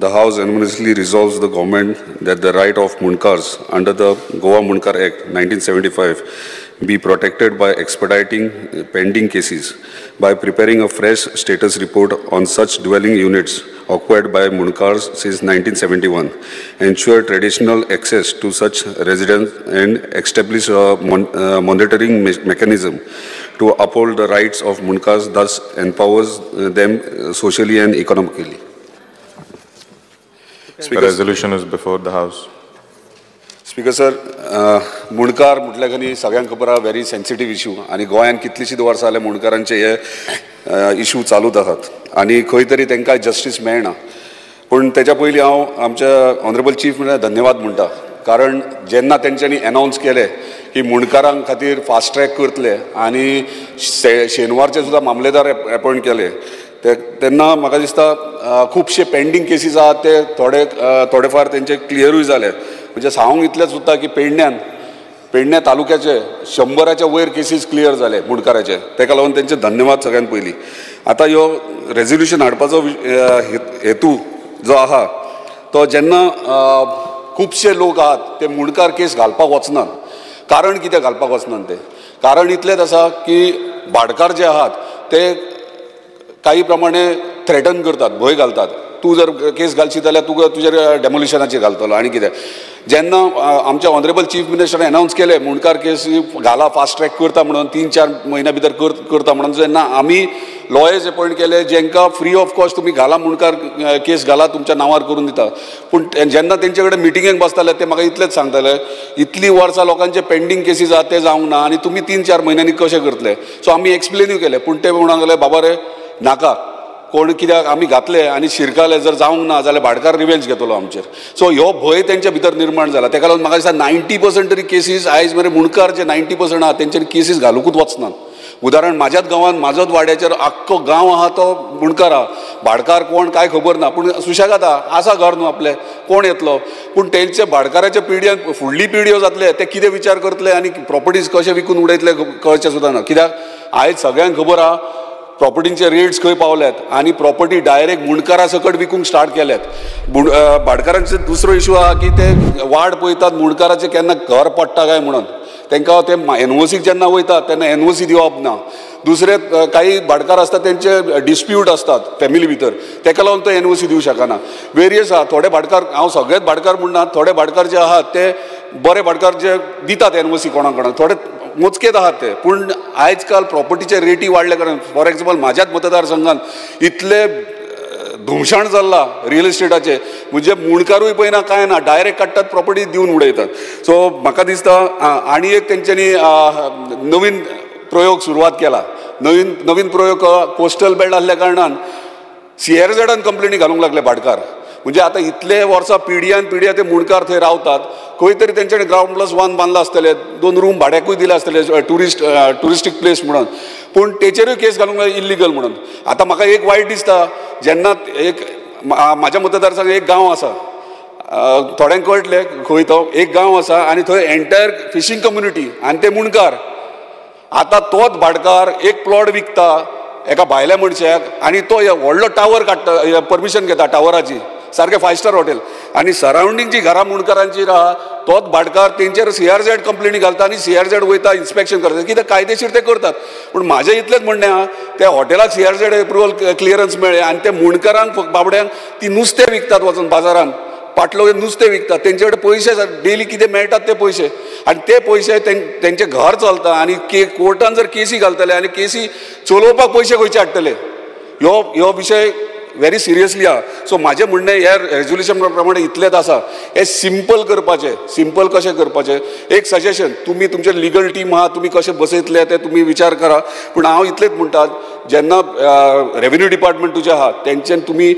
The House unanimously resolves the government that the right of Mundkars under the Goa Mundkar Act 1975 be protected by expediting pending cases by preparing a fresh status report on such dwelling units acquired by Mundkars since 1971, ensure traditional access to such residents and establish a monitoring mechanism to uphold the rights of Mundkars, thus empowers them socially and economically. The resolution is before the House. Speaker sir, मुंडकार म्हटल्यार न्ही सगळ्यांक खबर आहा, very sensitive issue आनी गोंयांत कितलींशींच वर्सां जाल्यार मुंडकारांचे हे इशू चालूच आसात आनी खंय तरी तांकां जस्टीस मेळना. पूण तेच्या पयलीं हांव आमच्या ऑनरेबल चीफ मिनिस्टर धन्यवाद म्हणटा, कारण जेन्ना तेंच्यांनी एनावन्स केलें की मुंडकारां खातीर फास्ट ट्रॅक करतले आनी शेनवारचे सुद्दां मामलेदार एपॉयंट केले, तेन्ना म्हाका दिसता खुबशे पेंडींग केसीस आहात ते थोडे थोडे फार तेंचे क्लियरूय जाले. म्हणजे सांगूंक इतलेंच उरता की पेडण्या तालुक्याचे 100च्या वयर केसीस क्लियर जाले मुंडकाराचे, तेका लागून तेंचे धन्यवाद सगळ्यान पयलीं. आतां ह्यो रेजोल्युशन हाडपाचो हेतू जो आहा तो जेन्ना खुबशे लोक आहात ते मुंडकार केस घालपाक वचनात. कारण कितें घालपाक वचनात ते? कारण इतलेंच आसा की भाटकार जे आहात ते काही प्रमाणे थ्रेटन करतात, भंय घालतात, तूं जर केस घालशी जाल्यार तुका तुजेर डेमोलिशनाचेर घालतलो आनी कितें. जेन्ना आमच्या ऑनरेबल चीफ मिनिस्टरान एनावन्स केलें मुंडकार केस घाला, फास्ट ट्रॅक करता म्हणून, 3-4 म्हयन्या भितर करता म्हणून, जेन्ना आमी लॉयर्स एपॉयंट केले जेंकां फ्री ऑफ कॉस्ट तुमी घाला मुंडकार केस घाला तुमच्या नांवार करून दिता. पूण जेन्ना तेंचे कडेन मिटिंगेक बसताले ते म्हाका इतलेंच सांगताले, इतलीं वर्सां लोकांचे पेंडींग केसीस आहात ते जावंक ना आनी तुमी 3-4 म्हयन्यांनी कशें करतले. सो आमी एक्सप्लेनूय केलें, पूण ते म्हणूंक लागले बाबा रे नाका, कोण कित्याक आमी घातले आनी शिरकाले जर जावंक ना जाल्यार भाटकार रिवेंज घेतलो आमचेर. सो ह्यो भंय तेंच्या भितर निर्माण जाला. तेका लागून म्हाका दिसता 90% तरी केसीस आयज मेरेन मुंडकार जे 90% आहा तेंच्यानी केसीस घालुंकूच वचनात. उदाहरण म्हाज्याच गांवांत म्हाजोच वाड्याचेर आख्खो गांव आहा तो मुंडकार आहा, भाटकार कोण कांय खबर ना, पूण सुशेगाद आहा, आसा घर न्हू आपलें, कोण येतलो. पूण तेंचे भाटकाराच्या पिढयेन फुडली पिढयो जातले ते कितें विचार करतले आनी प्रॉपर्टीज कशे विकून उडयतले कळचें सुद्दां ना. कित्याक आयज सगळ्यांक खबर आहा प्रॉपर्टींचे रेट्स खंय पावल्यात आनी प्रॉपर्टी डायरेक्ट मुंडकारा सकट विकूंक स्टार्ट केल्यात. भाटकारांचे दुसरो इशू आहा की ते वाट पळयतात मुंडकाराचें केन्ना घर पडटा काय म्हणून, तांकां ते एनओसीक जेन्ना वयतात तेन्ना एनओसी दिवप ना. दुसरे काही भाटकार आसतात तेंचे डिस्प्यूट आसतात फॅमिली भितर, तेका लागून तो एनओसी दिवंक शकना. वेरियस आहा थोडे भाटकार, हांव सगळेच भाटकार म्हणना, थोडे भाटकार जे आहात ते बरे भाटकार जे दितात एनओसी कोणाक कोणाक, थोडे मोजकेच आहात ते. पूण आयज काल प्रॉपर्टीचे रेटी वाडल्या कारणान फॉर एग्जाम्पल म्हाज्याच मतदारसंघात इतले धुमशाण चल्लां रियल इस्टेटाचें, म्हणजे मुंडकारूय पळयना कांय ना, डायरेक्ट काडटात प्रॉपर्टी दिवन उडयतात. सो म्हाका दिसता आनी एक तेंच्यांनी नवीन प्रयोग सुरवात केला. नवीन प्रयोग कोस्टल बेल्ट आसल्या कारणान सीआरझेडान कंप्लेनी घालूंक लागले भाटकार. म्हणजे आतां इतले वर्सां पिढयान पिढया ते मुंडकार थंय रावतात, खंय तरी तेंच्यांनी ग्रावंड +1 बांदलां आसतलें, 2 रूम भाड्याकूय दिले आसतले ट्युरिस्टीक प्लेस म्हणून, पूण तेचेरूय केस घालूंक लागले इल्लिगल म्हणून. आतां म्हाका एक वायट दिसता, जेन्ना एक म्हाज्या मतदारसंघात एक गांव आसा, थोड्यांक कळटलें खंय तो एक गांव आसा आनी थंय एंटायर फिशींग कम्युनिटी आनी ते मुंडकार. आतां तोच भाटकार एक प्लॉट विकता एका भायल्या मनशाक आनी तो व्हडलो टावर काडटा, परमिशन घेता टावराची, सारकें 5 स्टार हॉटेल, आनी सरावंडींग जी घरां मुंडकारांची आहा तोच भाटकार तेंचेर सीआरझेड कंप्लेनी घालता आनी सीआरझेड वयता इन्स्पेक्शन करता. कित्याक कायदेशीर ते करतात. पूण म्हाजें इतलेंच म्हणणें आहा, त्या हॉटेलाक सीआरझेड एप्रुवल क्लियरन्स मेळ्ळें आनी ते मुंडकारांक बाबड्यांक ती नुस्तें विकतात वचून बाजारांत, पाटलो नुस्तें विकतात, तेंचे कडेन पयशे डेली कितें मेळटात ते पयशे, आनी ते पयशे तेंचें घर चलता आनी कोर्टान जर केसी घालतले आनी केसी चलोवपाक पयशे खंयचे हाडटले, ह्यो विशय व्हेरी सिरियसली आहा. सो म्हाजें म्हणणें ह्या रेजोल्युशन प्रमाणे इतलेंच आसा, हें सिंपल करपाचें. सिंपल कशें करपाचें, एक सजेशन, तुमी तुमचें लिगल टीम आहा, तुमी कशें बसयतले तें तुमी विचार करा. पूण हांव इतलेंच म्हणटा, जेन्ना रेवेन्यू डिपार्टमेंट तुजें आहा तेंच्यान तुमी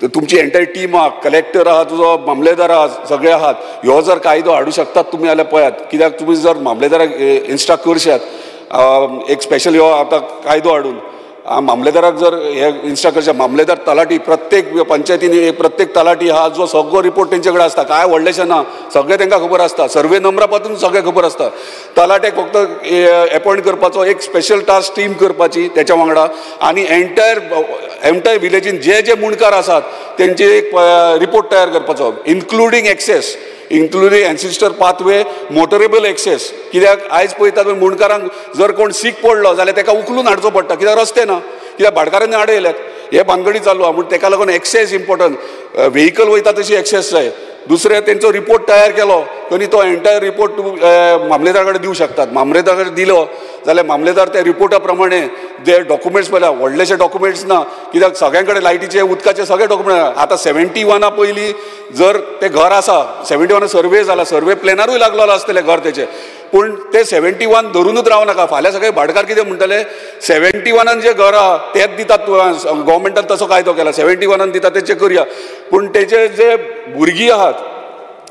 तुमची एंटायर टीम आहा, कलेक्टर आहा, तुजो मामलेदार आहा, सगळे आहात, ह्यो जर कायदो हाडूं शकतात तुमी जाल्यार पळयात. कित्याक तुमी जर मामलेदाराक इन्स्ट्रक्ट करशात एक स्पेशल ह्यो आतां कायदो हाडून मामलेदाराक जर हे इन्स्ट्रक्ट करशात, मामलेदार तलाठी प्रत्येक पंचायतींनी प्रत्येक तलाठी हा जो सगळो रिपोर्ट तेंचे कडेन आसता, कांय व्हडलेशें ना, सगळें तांकां खबर आसता, सर्वे नंबरा पासून सगळें खबर आसता. तलाट्याक फक्त एपॉयंट करपाचो, एक स्पेशल टास्क टीम करपाची तेच्या वांगडा, आनी एंटायर एंटायर विलेजीन जे जे मुंडकार आसात तेंचे एक रिपोर्ट तयार करपाचो, including access, including ancestor pathway, motorable access. कित्याक आयज पळयतात मुंडकारांक जर कोण सीक पडलो जाल्यार ताका उखलून हाडचो पडटा, कित्याक रस्ते ना, कित्याक भाटकारांनी आडयल्यात. हे भानगडी चालू आहा, म्हूण ताका लागून एक्सेस इम्पॉर्टंट. व्हेकल वयता तशी एक्सेस जाय. दुसरें तेंचो रिपोर्ट तयार केलो आनी तो एंटायर रिपोर्ट तूं मामलेदार कडेन दिवं शकतात. मामलेदार कडेन दिलो जाल्यार मामलेदार त्या रिपोर्टा प्रमाणे जे डॉक्युमेंट्स पळयल्या, व्हडलेशे डॉक्युमेंट्स ना, कित्याक सगळ्यां कडेन लायटीचे उदकाचे सगळे डॉक्युमेंट. आतां 71 पयलीं जर तें घर आसा, 71 सर्वे जाला, सर्वे प्लॅनारूय लागलेलो आसतलें घर तेचें, पूण ते 71 धरुनूच रावं नाका. फाल्यां सगळे भाटकार कितें म्हणटले, 71 जें घर आहा तेच दितात, गव्हर्मेंटान तसो कायदो केला, 71 दितात तेचें करया. पूण तेचे जे भुरगीं आहात,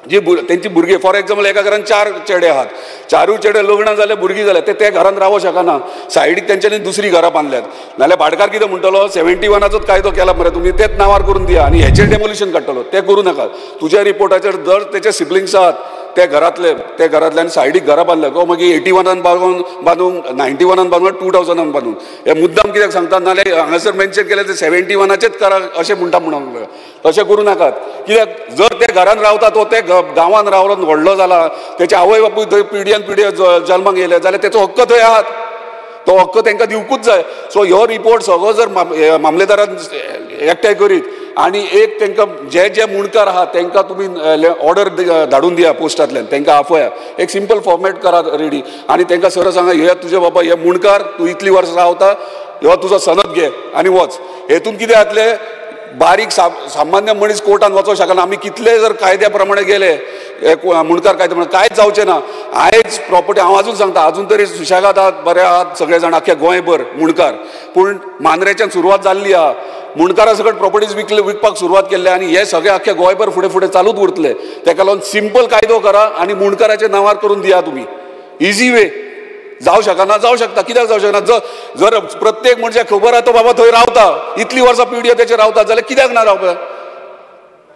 जी तेंची भुरगीं, फॉर एग्जाम्पल एका घरान 4 चेडे आहात, 4 चेडे लग्न जाले, भुरगीं जाल्या, ते त्या घरान रावोंक शकना, सायडीक तेंच्यांनी दुसरीं घरां बांदल्यात. नाल्यार भाटकार कितें म्हणटलो, 71चोच कायदो केला मरे तुमी, तेच नांवार करून दिया आनी हेचेर डेमोलिशन काडटलो. तें करूं नाका. तुज्या रिपोर्टाचेर जर तेचे सिबलिंग्स आहात ते घरांतले, ते घरांतल्यान सायडीक घरां बांदल्या, गो मागीर 81 बांदून, 91 बांदून, 2000 बांदून. हे मुद्दाम कित्याक सांगता, नाल्यार हांगासर मेन्शन केलें ते 71चेच करा अशें म्हणटा म्हणून. तशें करूं नाकात, कित्याक जर ते घरान रावता, तो ते गांवान रावलो, व्हडलो जाला, तेचे आवय बापूय थंय पिढयान पिढी जल्माक येयले जाल्यार तेचो हक्क थंय आहात, तो हक्क तांकां दिवकूच जाय. सो ह्यो रिपोर्ट सगळो जर मामलेदारान एकठांय करीत आनी एक तांकां जे जे मुंडकार आहात तांकां तुमी ऑर्डर धाडून दिया पोस्टांतल्यान, तांकां आफया, एक सिंपल फॉर्मेट करात रेडी आनी तांकां सरळ सांगा, हे तुजे बाबा हे मुंडकार, तूं इतली वर्सां रावता, ह्यो तुजो सनद घे आनी वच. हेतून कितें जातलें, बारीक सामान्य मनीस कोर्टान वचोंक शकना. आमी कितले जर कायद्या प्रमाणे गेले, मुंडकार कायद्या प्रमाणे कांयच जावचें ना. आयज प्रॉपर्टी, हांव आजून सांगता, आजून तरी सुशेगाद आहात, बरे आहात सगळे जाण, आख्या गोंयभर मुंडकार, पूण मांद्रेच्यान सुरवात जाल्ली आहा. मुंडकारा सकट प्रॉपर्टीज विकपाक सुरवात केल्ली आनी हे सगळे आख्या गोंयभर फुडें फुडें चालूच उरतले. ताका लागून सिंपल कायदो करा आनी मुंडकाराच्या नांवार करून दिया तुमी. Easy way. जावं शकना, जावं शकता. कित्याक जावं शकना? जर प्रत्येक मनशाक खबर आहा तो बाबा थंय रावता, इतली वर्सां पिढी तेचेर रावता, जाल्यार कित्याक ना रावपा?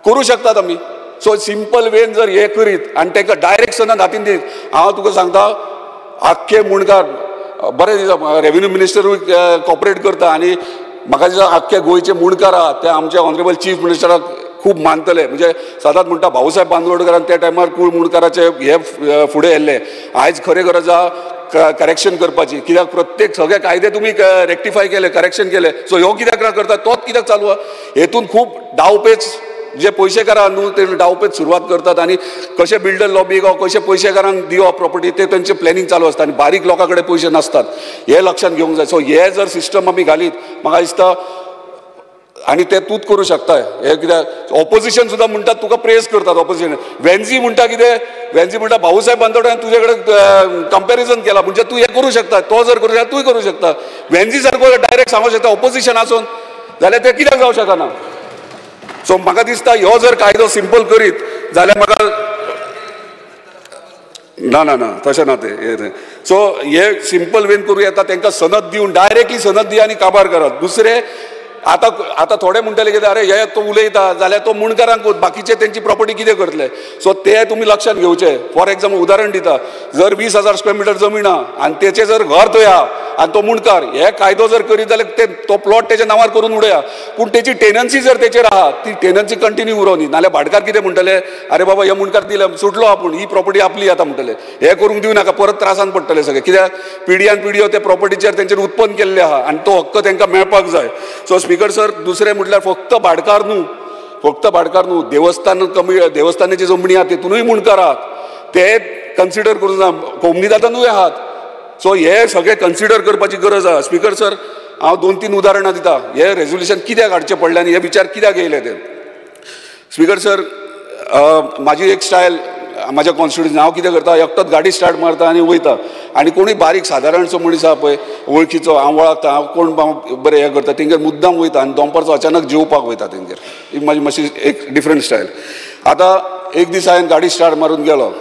करूं शकतात आमी. सो सिंपल वेन जर हे करीत आनी तांकां डायरेक्ट सनद हातीन दीत, हांव तुका सांगता आख्खे मुंडकार बरें दिसता. रेवेन्यू मिनिस्टरूय कॉपरेट करता आनी म्हाका दिसता आख्खे गोंयचे मुंडकार आहात ते आमचे ऑनरेबल चीफ मिनिस्टराक खूब मानतले. म्हणजे सदांच म्हणटा भाऊसाहेब बांदोडकरान त्या टायमार कूळ मुंडकाराचे हे फुडें येयल्ले. आयज खरें गरज आहा करेक्शन करपाची, कित्याक प्रत्येक सगळे कायदे तुमी रेक्टिफाय केले, करेक्शन केले, सो ह्यो कित्याक ना करता, तोच कित्याक चालू आहा. हेतून खूब डावपेच जे पयशेकारां न्हू ते डावपेच सुरवात करतात आनी कशें बिल्डर लॉबी कशें पयशेकारांक दिवप प्रॉपर्टी ते तेंचें प्लॅनिंग चालू आसता आनी बारीक लोकां कडेन पयशे नासतात, हें लक्षांत घेवंक जाय. सो हे जर सिस्टम आमी घालीत म्हाका दिसता आनी ते तूंच करूं शकता. हें कित्याक ऑपोजिशन सुद्दां म्हणटात तुका प्रेज करतात ऑपोजिशन. वेन्झी म्हणटा कितें, वेन्झी म्हणटा भाऊसाहेब बांदोडकर तुजे कडेन कंपॅरिजन केला, म्हणजे तूं हें करूं शकता, तो जर करूं शकता तूंय करूं शकता. वेन्झी सारको डायरेक्ट सांगूंक शकता ऑपोजिशन आसून, जाल्यार तें कित्याक जावं शकना? सो म्हाका दिसता ह्यो जर कायदो सिंपल करीत जाल्यार म्हाका ना ना ना तशें ना तें. सो हे सिंपल वेन करूं येता, तांकां सनद दिवन डायरेक्टली सनद दिया आनी काबार करात. दुसरें आतां आतां थोडे म्हणटले कितें, अरे हे तो उलयता जाल्यार तो मुंडकारांकूच बाकीचे तेंची प्रॉपर्टी कितें करतले. सो ते तुमी लक्षांत घेवचे. फॉर एग्जाम्पल उदाहरण दिता, जर 20,000 स्क्वेअर मिटर जमीन आहा आनी तेचें जर घर थंय आहा आनी तो मुंडकार हे कायदो जर करीत जाल्यार ते तो प्लॉट तेच्या नांवार करून उडया, पूण तेची टेनन्सी जर तेचेर आहा ती टेनन्सी कंटिन्यू उरोनी, नाल्यार भाटकार कितें म्हणटले, अरे बाबा हे मुंडकार दिले सुटलो आपूण, ही प्रॉपर्टी आपली आतां म्हणटले. हे करूंक दिवं नाका, परत त्रासान पडटले सगळे, कित्याक पिढयान पिढयो ते प्रॉपर्टीचेर तेंचेर उत्पन्न केल्लें आहा आनी तो हक्क तांकां मेळपाक जाय. सो स्पीकर सर, दुसरें म्हटल्यार फक्त भाटकार न्हू, फक्त भाटकार न्हू, देवस्थान कमी देवस्थानाची जमणी आहा तेतूनय मुंडकार आहात, ते कन्सिडर करूंक जाय, कोमनिदादानूय आहात. सो हे सगळे कन्सिडर करपाची गरज आहा. स्पीकर सर, हांव 2-3 उदाहरणां दिता, हे रेजोल्युशन कित्याक हाडचें पडलें आनी हे विचार कित्याक येयले ते. स्पीकर सर, म्हाजी एक स्टायल म्हाज्या कॉन्स्टिट्युएन्सी, हांव कितें करता, एकटोच गाडी स्टार्ट मारता आनी वयता आनी कोणूय बारीक सादारणसो मनीस आहा पळय वळखीचो, हांव वळखता, हांव कोण बरें हें करता, तेंगेर मुद्दाम वयता आनी दनपारचो अचानक जेवपाक वयता तेंगेर. ही म्हाजी मातशी एक डिफरंट स्टायल. आतां एक दीस हांवें गाडी स्टार्ट मारून गेलो,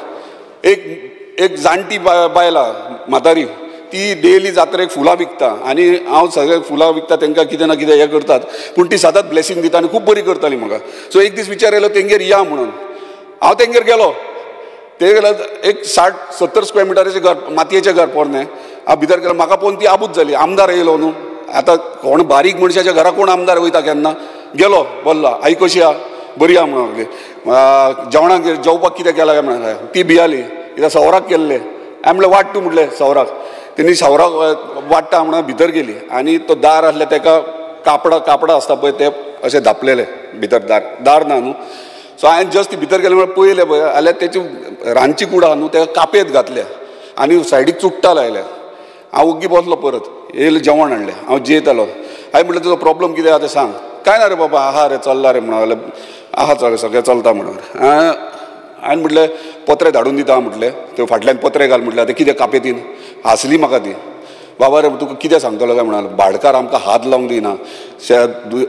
एक एक जाणटी बायलां म्हातारी, ती डेली जात्रेक फुलां विकता आनी हांव सगळे फुलां विकता तांकां कितें ना कितें हें करतात, पूण ती सदांच ब्लेसींग दिता आनी खूब बरी करताली म्हाका. सो एक दीस विचार येयलो तेंगेर या म्हणून, हांव तेंगेर गेलो. ते गेल्यार एक 60-70 स्क्वेअर मिटराचें घर, मातयेचें घर पोरणें. हांव भितर गेलो, म्हाका पळोवन ती आबूज जाली. आमदार येयलो न्हू, आतां कोण बारीक मनशाच्या घरा कोण आमदार वयता केन्ना गेलो बोल्ला आई कशी आहा बरी आहा म्हणून लागली जेवणाक जेवपाक कितें केलां काय म्हणून ती भियाली कित्याक सवराक केल्लें हांवें म्हणलें वाडटू म्हटलें सवराक तेणी सवराक वाडटा म्हणून भितर गेली आनी तो दार आसलें तेका कापडां कापडां आसता पळय ते अशें धापलेले भितर दार दार ना न्हू सो हांवें जस्ट ती भितर गेले म्हळ्यार पळयलें पळय जाल्यार तेची रांदची कूड आहा न्हू तेका कापेत घातल्या आनी सायडीक चुट्टां लायल्या हांव ओग्गी बसलो परत येयलें जेवण हाडलें हांव जेयतालो हांवें म्हटलें तुजो प्रॉब्लम कितें आहा तें सांग काय ना रे बाबा आहा रे चल्ला रे म्हणून आहा चल सगळें चलता म्हणून हांवें म्हटलें पत्रे धाडून दिता म्हटलें त्यो फाटल्यान पत्रे घाल म्हटलें आतां कितें कापेतीन हांसली म्हाका ती बाबा रे तुका कितें सांगतलो काय म्हणाल भाडकार आमकां हात लावंक दिना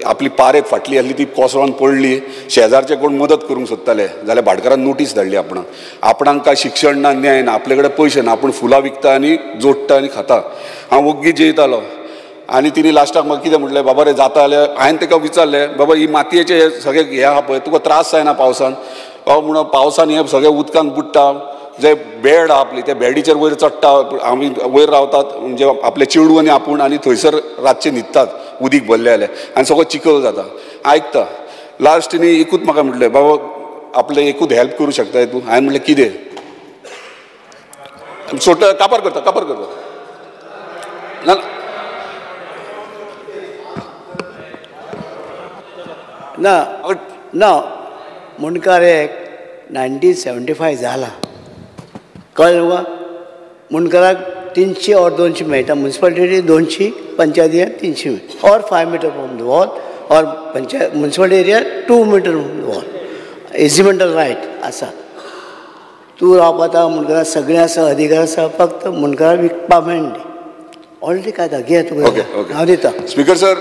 आपली पारेत फाटली आसली ती कोसळोन पडली शेजारचे कोण मदत करूंक सोदताले जाल्यार भाडकारान नोटीस धाडली आपणाक आपणाक काय शिक्षण ना न्याय ना आपले कडेन पयशे ना आपूण फुलां विकता आनी जोडटा आनी खाता हांव ओग्गी जेयतालो आनी तिणी लास्टाक म्हाका कितें म्हटलें बाबा रे जाता जाल्यार हांवें ताका विचारलें बाबा ही मातयेचे हे सगळे हे आहा पळय तुका त्रास जायना पावसान बाबा म्हणून पावसान हे सगळे उदकान बुडटा जे बेड आहा आपली त्या बेडीचेर वयर चडटा आमी वयर रावतात म्हणजे आपले चेडू आनी आपूण आनी थंयसर रातचे न्हिदतात उदीक भरलें जाल्यार आनी सगळो चिखल जाता आयकता लास्ट तिणी एकूच म्हाका म्हटलें बाबा आपलें एकूच हेल्प करूं शकता तूं हांवें म्हटलें कितें सोडटा कापार करता कापार करता ना ना ना मुंडकार एक्ट 1975 जाला कळ्ळें तुका मुंडकाराक 300 or 200 मेळटा मुन्सिपालिटी 200 पंचायती 300 or 5 metre from the wall or panchayat municipality area 2 metre from the wall easemental right आसा तूं रावपा मुंडकाराक सगळें आसा अधिकार आसा फक्त मुंडकाराक विकपा मेळना ऑलरेडी कांय घे तुका हांव दिता स्पीकर सर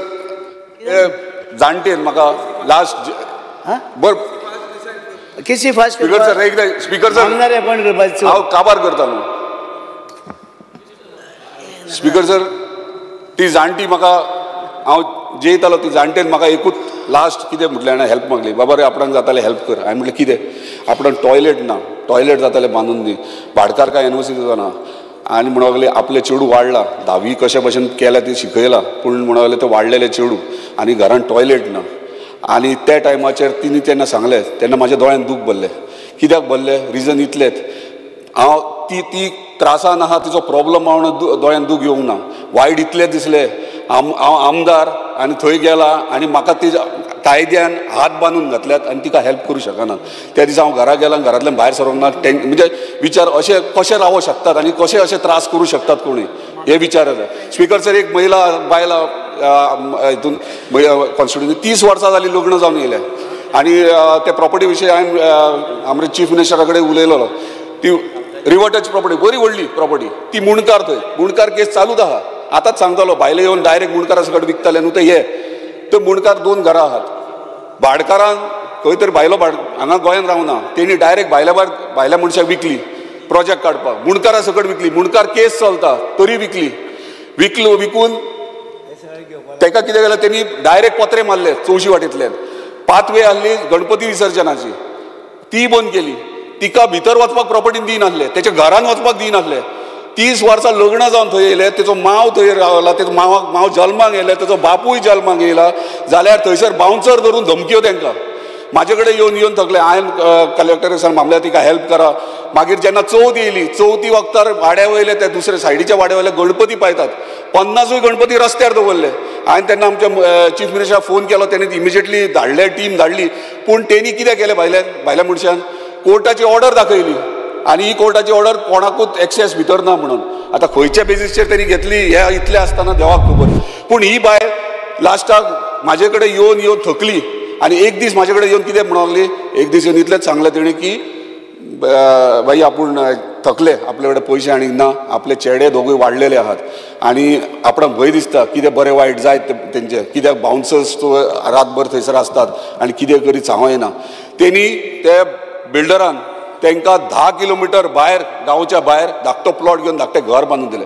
जाणटेन म्हाका लास्ट बरं किसी फास्ट स्पीकर सर एकदा स्पीकर सर आमदार अपॉइंट करपाचो हांव काबार करता न्हू स्पीकर सर ती जाणटी म्हाका हांव जेयतालो ती जाणटेन म्हाका एकूच लास्ट कितें म्हटलें जाणा हेल्प मागली बाबा रे आपणाक जातालें हेल्प कर हांवें म्हटलें कितें आपणाक टॉयलेट ना टॉयलेट जातालें बांदून दी भाडकार काय एनओसी दिवचो ना आनी म्हणूंक लागले आपलें चेडूं वाडलां धावी कशे भशेन केल्या ती शिकयलां पूण म्हणूंक लागले तें वाडलेलें चेडूं आनी घरान टॉयलेट ना आनी त्या टायमाचेर तिणी तेन्ना सांगलें तेन्ना म्हाज्या दोळ्यान दूख भरलें कित्याक भरलें रिजन इतलेंच हांव ती ती त्रासान आहा तिचो प्रॉब्लम हांव दोळ्यान दूख येवंक ना वायट इतलें दिसलें हांव आमदार आनी थंय गेला आनी म्हाका ती कायद्यान हात बांदून घातल्यात आनी तिका हेल्प करूं शकना त्या दिसा हांव घरा गेला घरांतल्यान भायर सरोंक ना म्हणजे विचार अशे कशे रावोंक शकतात आनी कशे अशे त्रास करूं शकतात कोणी हे विचार येता स्पीकर सर एक महिला बायला हितून कॉन्स्टिट्युन्सी 30 वर्सां जालीं लग्न जावन येयल्या आनी त्या प्रॉपर्टी विशयी हांवें आमचे चीफ मिनिस्टरा कडेन उलयलेलो ती रिवर टच प्रॉपर्टी बरी व्हडली प्रॉपर्टी ती मुंडकार थंय मुंडकार केस चालूच आहा आतांच सांगतालो भायले येवन डायरेक्ट मुंडकारा सकट विकताले न्हू ते हे ते मुंडकार 2 घरां आहात भाडकारान खंय तरी भायलो भाड हांगा गोंयांत रावना तेणी डायरेक्ट भायल्या भायर भायल्या मनशाक विकली प्रोजेक्ट काडपाक मुंडकारा सकट विकली मुंडकार केस चलता तरी विकली विकलो विकून ताका कितें केलें तेणी डायरेक्ट पत्रे मारले चौशी वाटेंतल्यान पाथवे आहली गणपती विसर्जनाची ती बंद केली तिका भितर वचपाक प्रॉपर्टी दिनासले तेच्या घरान वचपाक दिनासले 30 वर्सां लग्न जावन थंय येयले तेचो माव थंय रावला तेचो मावाक माव जल्माक येयले तेचो बापूय जल्माक येयला जाल्यार थंयसर बाउन्सर धरून धमक्यो तांकां म्हाजे कडेन येवन येवन थकले हांवें कलेक्टर सर मामल्या तिका हेल्प करा मागीर जेन्ना चवथ येयली चवथी वखतार वाड्या वयले ते दुसरे सायडीच्या वाड्या वयले गणपती पायतात 50 गणपती रस्त्यार दवरले हांवें तेन्ना आमच्या चीफ मिनिस्टराक फोन केलो तेणी इमिजिएटली धाडले टीम धाडली पूण तेणी कितें केलें भायल्या भायल्या मनशान कोर्टाची ऑर्डर दाखयली आनी ही कोर्टाची ऑर्डर कोणाकूच एक्सेस भितर ना म्हणून आतां खंयच्या बेजीसचेर तेणी घेतली हे इतलें आसतना देवाक खबर पूण ही बायल लास्टाक म्हाजे कडेन येवन येवन थकली आनी एक दीस म्हाजे कडेन येवन कितें म्हणूंक लागली एक दीस येवन इतलेंच सांगलें तेणें की बाई आपूण थकले आपले कडेन पयशे आनीक ना आपले चेडे दोगूय वाडलेले आहात आनी आपणाक भंय दिसता कितें बरें वायट जायत तेंचे कित्याक बाउन्सर्स रातभर थंयसर आसतात आनी कितें करीत सांगो येना तेणी ते बिल्डरान तांकां 10 किलोमिटर भायर गांवच्या भायर धाकटो प्लॉट घेवन धाकटें घर बांदून दिलें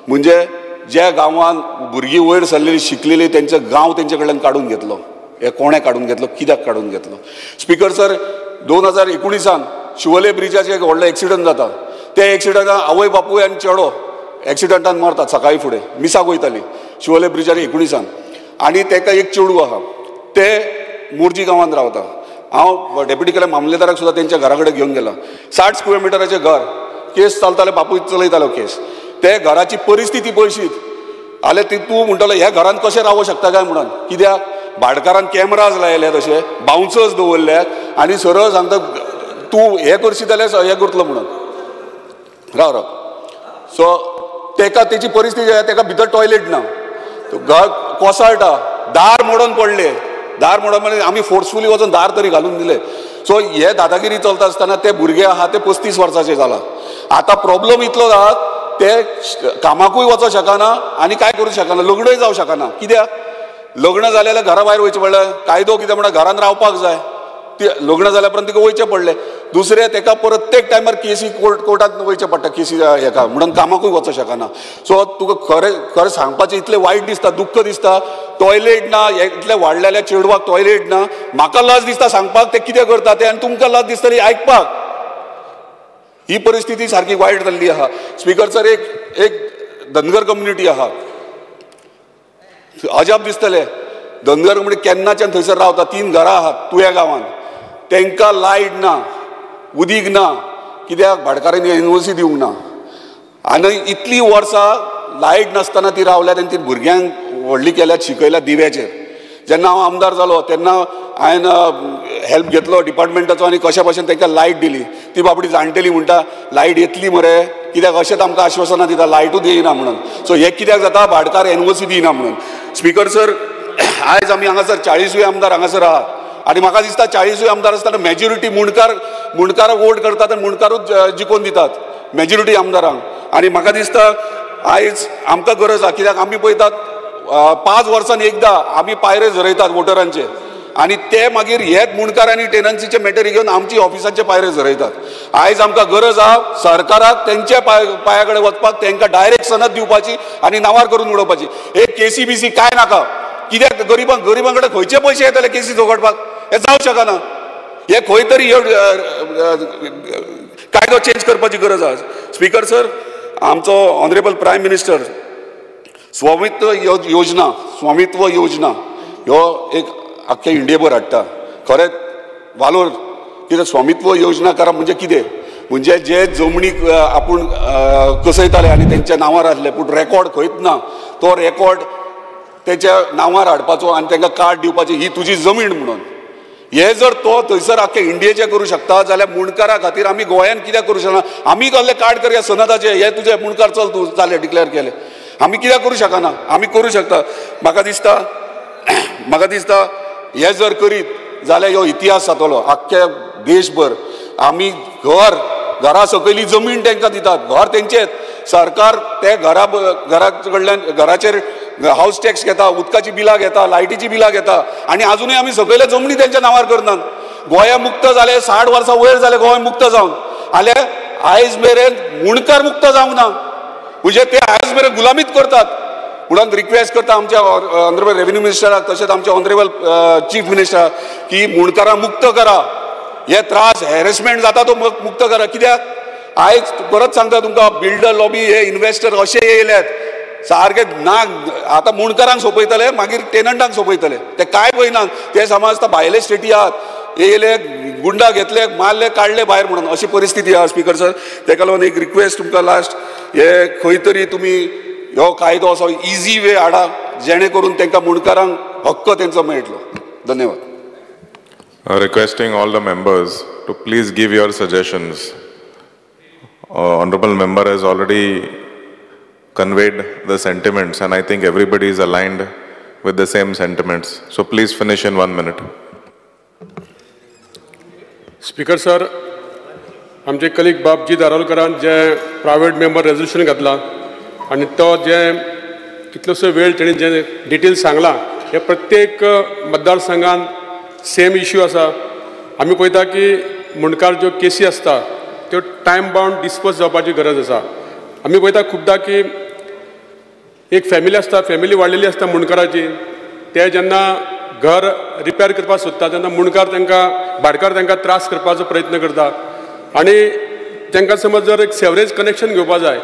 म्हणजे ज्या गांवांत भुरगीं वयर सरलेली शिकलेली तेंचो गांव तेंचे कडल्यान काडून घेतलो हे कोणें काडून घेतलो कित्याक काडून घेतलो स्पीकर सर 2019 शिवोले ब्रिजाचेर एक व्हडलो एक्सिडंट जाता त्या एक्सिडंटान आवय बापूय आनी चेडो एक्सिडंटान मरतात सकाळी फुडें मिसाक वयताली शिवोले ब्रिजार 19 आनी ताका एक चेडूं आहा, ते मोरजी गांवांत रावता. हांव डेप्युटी कलेक्टर मामलेदाराक सुद्दां तेंच्या घरा कडेन घेवन गेला. 60 स्क्वेअर मिटराचें घर, केस चलताले, बापूय चलयतालो केस. ते घराची परिस्थिती पळयशीत जाल्यार ती तूं म्हणटलो ह्या घरान कशें रावंक शकता काय म्हणून. कित्याक भाटकारान कॅमराज लायले, तशे बाउन्सर्स दवरल्यात आनी सरळ सांगता तूं हें करशीत जाल्यार हें करतलो म्हणून. राव राव. सो तेका तेची परिस्थिती, तेका भितर टॉयलेट ना, घर कोसळटा, दार मोडून पडले, दार मोडून म्हणजे आमी फोर्सफुली वचून दार तरी घालून दिले. सो हे दादागिरी चलता आसतना ते भुरगे आहा ते 35 वर्साचे जाला. आतां प्रॉब्लम इतलो जाला ते कामाकूय वचोंक शकना आनी काय करूं शकना, लग्नय जावं शकना. कित्याक लग्न जालें जाल्यार घरा भायर वयचें पडलें, कायदो कितें म्हणटा घरान रावपाक जाय, ते लग्न जाल्या उपरांत तिका वयचें पडलें. दुसरें तेका प्रत्येक टायमार केसी कोर्टांत वयचें पडटा, केसी हेका म्हणून कामाकूय वचोंक शकना. सो तुका खरें खरें सांगपाचें इतलें वायट दिसता, दुख्ख दिसता. टॉयलेट ना, इतलें वाडलेल्या चेडवाक टॉयलेट ना. म्हाका लज दिसता सांगपाक ते कितें करता ते, आनी तुमकां लज दिसतली आयकपाक. ही परिस्थिती सारकी वायट जाल्ली आहा. स्पीकर सर, एक एक धनगर कम्युनिटी आहा, अजाप दिसतलें. धनगर म्हणजे केन्नाच्यान थंयसर रावता, 3 घरां आहात तुया गांवांत, तांकां लायट ना, उदीक ना, कित्याक भाटकारांनी एनओसी दिवंक ना. आनी इतलीं वर्सां लायट नासतना ती रावल्यात आनी ती भुरग्यांक व्हडली केल्यात, शिकयल्यात दिव्याचेर. जेन्ना हांव आमदार जालो तेन्ना हांवें हेल्प घेतलो डिपार्टमेंटाचो आनी कशा भशेन तांकां लायट दिली. ती बाबडी जाणटेली म्हणटा लायट येतली मरे, कित्याक अशेंच आमकां आश्वासनां दिता, लायटूच येयना म्हणून. सो हें कित्याक जाता, भाटकार एनओसी दिना म्हणून. स्पीकर सर, आयज आमी हांगासर 40 आमदार हांगासर आहात आनी म्हाका दिसता 40 आमदार आसतना मेजॉरिटी मुंडकार वोट करतात आनी मुंडकारूच जिखोवन दितात मेजॉरिटी आमदारांक. आनी म्हाका दिसता आयज आमकां गरज आसा, कित्याक आमी पळयतात 5 वर्सांनी एकदां आमी पायरे झरयतात वोटरांचे आनी ते मागीर हेच मुंडकार आनी टेनन्सीचे मॅटर घेवन आमची ऑफिसांचे पायरे झरयतात. आयज आमकां गरज आसा सरकाराक तेंच्या पांया कडेन वचपाक, तांकां डायरेक्ट सनद दिवपाची आनी नांवार करून उडोवपाची. एक केसी बीसी काय नाका, कित्याक गरिबां गरिबां कडेन खंयचे पयशे येतले केसी झगडपाक, हें जावंक शकना. हे खंय तरी कायदो चेंज करपाची गरज आसा. स्पीकर सर, आमचो ऑनरेबल प्रायम मिनिस्टर स्वामित्व योजना, स्वामित्व योजना ह्यो एक आख्खे इंडियेभर हाडटा. खरेंच वालोर कितें स्वामित्व योजना करप म्हणजे कितें, म्हणजे जे जमनीक आपूण कसयताले आनी तेंच्या नांवार आसले पूण रेकॉर्ड खंयच ना, तो रेकॉर्ड तेच्या नांवार हाडपाचो आनी तांकां कार्ड दिवपाचें ही तुजी जमीन म्हणून. हे जर तो थंयसर आख्खे इंडियेचे करूं शकता जाल्यार मुंडकारा खातीर आमी गोंयान कित्याक करूं शकना? आमी कसले कार्ड करया सनदाचे, हे तुजे मुंडकार चल तूं जालें डिक्लेअर केलें, आमी कित्याक करूं शकना? आमी करूं शकता. म्हाका दिसता, म्हाका दिसता हे जर करीत जाल्यार ह्यो इतिहास जातलो आख्ख्या देशभर. आमी घर घरा सकयली जमीन तांकां दितात, घर तेंचेच, सरकार ते घरा घरा कडल्यान घराचेर हावस टॅक्स घेता, उदकाची बिलां घेता, लायटीची बिलां घेता आनी आजुनूय आमी सकयल्या जमनी तेंच्या नांवार करनात. गोंया मुक्त जालें 60 वर्सां वयर जालें गोंय मुक्त जावन, जाल्यार आयज मेरेन मुंडकार मुक्त जावंक ना, म्हणजे ते आयज मेरेन गुलामीत करतात. म्हणून रिक्वेस्ट करता आमच्या ऑनरेबल रेव्हेन्यू मिनिस्टराक तशेंच आमच्या ऑनरेबल चीफ मिनिस्टराक की मुंडकारां मुक्त करा, हे त्रास हॅरेसमेंट जाता तो मुक्त करा. कित्याक आयज परत सांगता तुमकां, बिल्डर लॉबी हे इन्वेस्टर अशे येयल्यात सारके ना, आतां मुंडकारांक सोंपयतले मागीर टेनंटांक सोंपयतले, ते कांय पळयनात, ते समजता भायले स्टेटी आहात, येयले गुंडा घेतले मारले काडले भायर म्हणून, अशी परिस्थिती आहा. स्पीकर सर, तेका लागून एक रिक्वेस्ट तुमकां लास्ट, हे खंय तरी तुमी ह्यो कायदो असो इजी वे हाडा जेणे करून तांकां मुंडकारांक हक्क तेंचो मेळटलो. धन्यवाद. Requesting all the members to please give your suggestions. Honorable member has already conveyed the sentiments and I think everybody is aligned with the same sentiments. So please finish in 1 minute. Speaker sir, आमचे colleague बाब जी दारोलकरान जे private member resolution घातला आनी तो जे कितलोसो वेळ तेणी जे details सांगला, हे प्रत्येक मतदारसंघान सेम इश्यू आसा. आमी पळयता की मुंडकार ज्यो केसी आसता त्यो टायम बावंड डिस्पोज जावपाची गरज आसा. आमी पळयता खुबदां की एक फॅमिली आसता, फॅमिली वाडलेली आसता मुंडकाराची, ते जेन्ना घर रिपेर करपाक सोदता तेन्ना मुंडकार तांकां भाटकार तांकां त्रास करपाचो प्रयत्न करता आनी तांकां समज जर एक सेवरेज कनेक्शन घेवपा जाय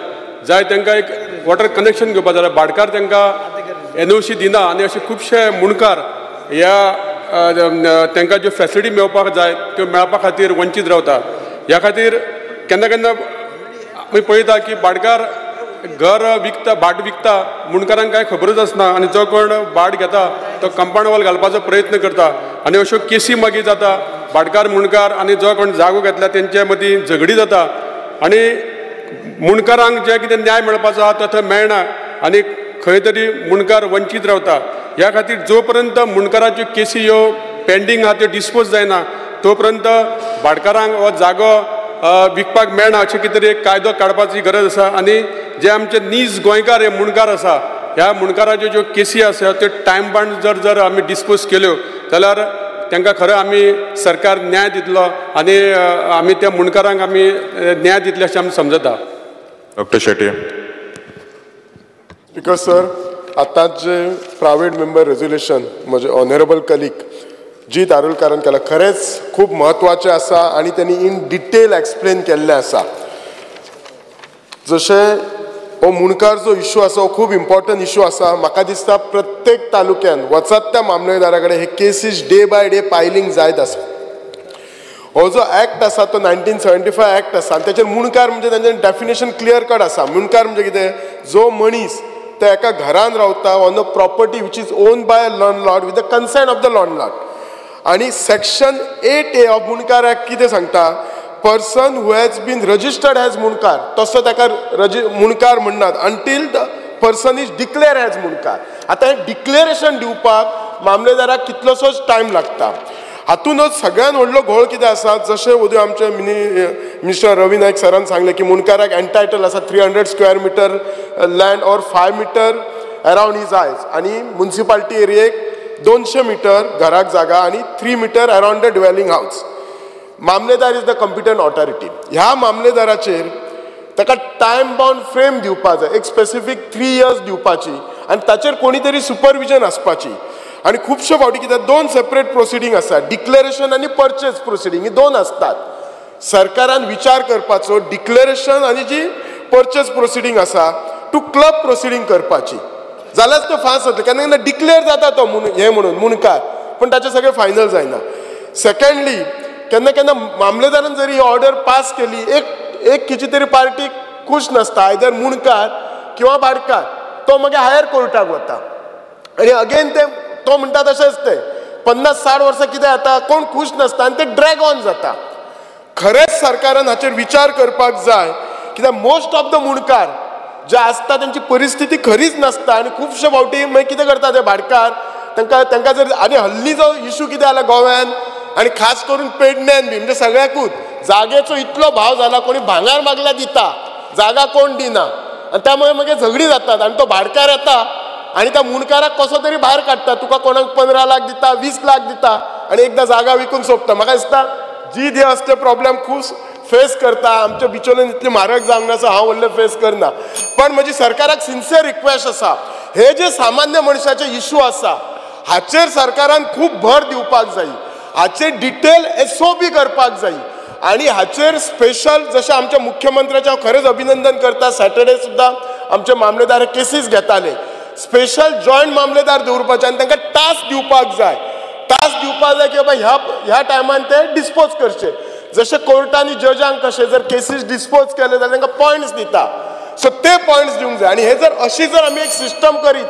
जाय तांकां एक वॉटर कनेक्शन घेवपा जाय जाल्यार भाटकार तांकां NOC दिना आनी अशे खुबशे मुणकार ह्या तांकां ज्यो फॅसिलिटी मेळपाक जाय त्यो मेळपा खातीर वंचीत रावता. ह्या खातीर केन्ना केन्ना आमी पळयता की भाटकार घर विकता, भाट विकता, मुणकारांक कांय खबरूच आसना आनी जो कोण भाट घेता तो कंपाउंड वॉल घालपाचो प्रयत्न करता आनी अश्यो केसी मागीर जाता. भाटकार मुणकार आनी जो कोण जागो घेतला तेंचे मदीं झगडी जाता आनी मुणकारांक जे कितें न्याय मेळपाचो आहा तो थंय मेळना आनी खंय तरी मुणकार वंचीत रावता. ह्या खातीर जो पर्यंत मुणकाराच्यो केसी ह्यो पेंडींग आहा त्यो डिस्पोज जायना तो पर्यंत भाटकारांक हो जागो विकपाक मेळना अशें कितें तरी एक कायदो काडपाची गरज आसा. आनी जे आमचे नीज गोंयकार हे मुणकार आसा ह्या मुणकाराच्यो ज्यो केसी आसा त्यो टायम बाउंड जर जर आमी डिस्पोज केल्यो जाल्यार तांकां खरें आमी सरकार न्याय दितलो आनी आमी त्या मुणकारांक आमी न्याय दितले अशें आमी समजता. डॉक्टर शेट्ये. स्पीकर सर, आतांच जे प्रायवेट मेंबर रेजोल्युशन म्हजे ऑनरेबल कलीग जी दारुलकारान केला खरेंच खूब म्हत्वाचें आसा आनी त्यांनी इन डिटेल एक्सप्लेन केल्लें आसा. जशें हो मुणकार जो इशू आसा हो खूब इम्पॉर्टंट इशू आसा. म्हाका दिसता प्रत्येक तालुक्यान वचत त्या मामलेदारा कडेन हे cases day by day piling जायत आसा. हो जो एक्ट आसा तो 1975 एक्ट आसा आनी तेचेर मुणकार म्हणजे तांचें डेफिनेशन क्लियर कट आसा. मुणकार म्हणजे कितें, जो मनीस ते एका घरान रावता on a property which is own by a landlord with the consent of the landlord. आनी section 8A of Mundkar act कितें सांगता, person who has been registered as Mundkar, तसो ताका मुणकार म्हणनात until the person is declare as Mundkar. आतां हें declaration दिवपाक मामलेदाराक कितलोसोच टायम लागता. हातूनच सगळ्यान व्हडलो घोळ कितें आसा, जशें उद्या आमचे मिनिस्टर रवी नायक सरान सांगलें की मुणकाराक एन्टायटल आसा 300 square metre land or 5 metre around his eyes आनी मुन्सिपाल्टी एरियेक 200 मिटर घराक जागा आनी 3 metre around the dwelling house. Mamledar is the competent authority. ह्या मामलेदाराचेर ताका टायम बाउंड फ्रेम दिवपा जाय, एक स्पेसिफीक 3 इयर्स दिवपाची आनी ताचेर कोणी तरी सुपरविजन आसपाची. आनी खुबशे फावटी कितें दोन सेपरेट प्रोसिडींग आसा, डिक्लेरेशन आनी पर्चेज प्रोसिडींग, ही दोन आसतात. सरकारान विचार करपाचो डिक्लेरेशन आनी जी पर्चेज प्रोसिडींग आसा टू क्लब प्रोसिडींग करपाची, जाल्यार तो फास्ट जातलो. केन्ना केन्ना डिक्लेर जाता तो हें म्हणून मुणकार, पूण ताचें सगळें फायनल जायना. सेकंडली, केन्ना केन्ना मामलेदारान जरी ही ऑर्डर पास केली, एक खंयची तरी पार्टी खूश नासता, आयदर मुणकार किंवा भाटकार, तो मागीर हायर कोर्टाक वता आनी अगेन ते तो म्हणटा तशेंच ते 50-60 वर्सां कितें जाता, कोण खूश नासता आनी ते ड्रॅग ऑन जाता. खरेंच सरकारान हाचेर विचार करपाक जाय, कित्याक मोस्ट ऑफ the मुणकार जे आसता तेंची परिस्थिती खरीच नासता आनी खुबशे फावटी मागीर कितें करता ते भाटकार तांकां तांकां जर आनी हल्ली जो इशू कितें जाला गोव्यान आनी खास करून पेडण्यान बी म्हणजे सगळ्याकूच जागेचो इतलो भाव जाला, कोणी भांगार मागल्या दिता, जागा कोण दिना आनी त्यामुळे मागीर झगडी जातात आनी तो भाटकार येता आनी त्या मुणकाराक कसो तरी भायर काडटा, तुका कोणाक 15 लाख दिता, 20 लाख दिता आनी एकदां जागा विकून सोंपता. म्हाका दिसता जी जे असले प्रॉब्लेम खूब फेस करता, आमच्या बिचोलेन इतली म्हारग जावंक ना, सो हांव व्हडलें फेस करना. पण म्हजी सरकाराक सिन्सियर रिक्वेस्ट आसा, हे जे सामान्य मनशाचे इशू आसा हाचेर सरकारान खूब भर दिवपाक जाय, हाचेर डिटेल SOP करपाक जाय आनी हाचेर स्पेशल जशें आमच्या मुख्यमंत्र्याचें हांव खरेंच अभिनंदन करता, सॅटर्डे सुद्दां आमचे मामलेदार केसीस घेताले, स्पेशल जॉयंट मामलेदार दवरपाचे आनी तांकां टास्क दिवपाक जाय, टास्क दिवपाक जाय की बाबा ह्या ह्या टायमान ते डिस्पोज करचे. जशें कोर्टांनी जजांक कशें जर केसीस डिस्पोज केले जाल्यार तांकां पॉयंट्स दिता, सो ते पॉयंट्स दिवंक जाय. आनी हे जर अशी जर आमी एक सिस्टम करीत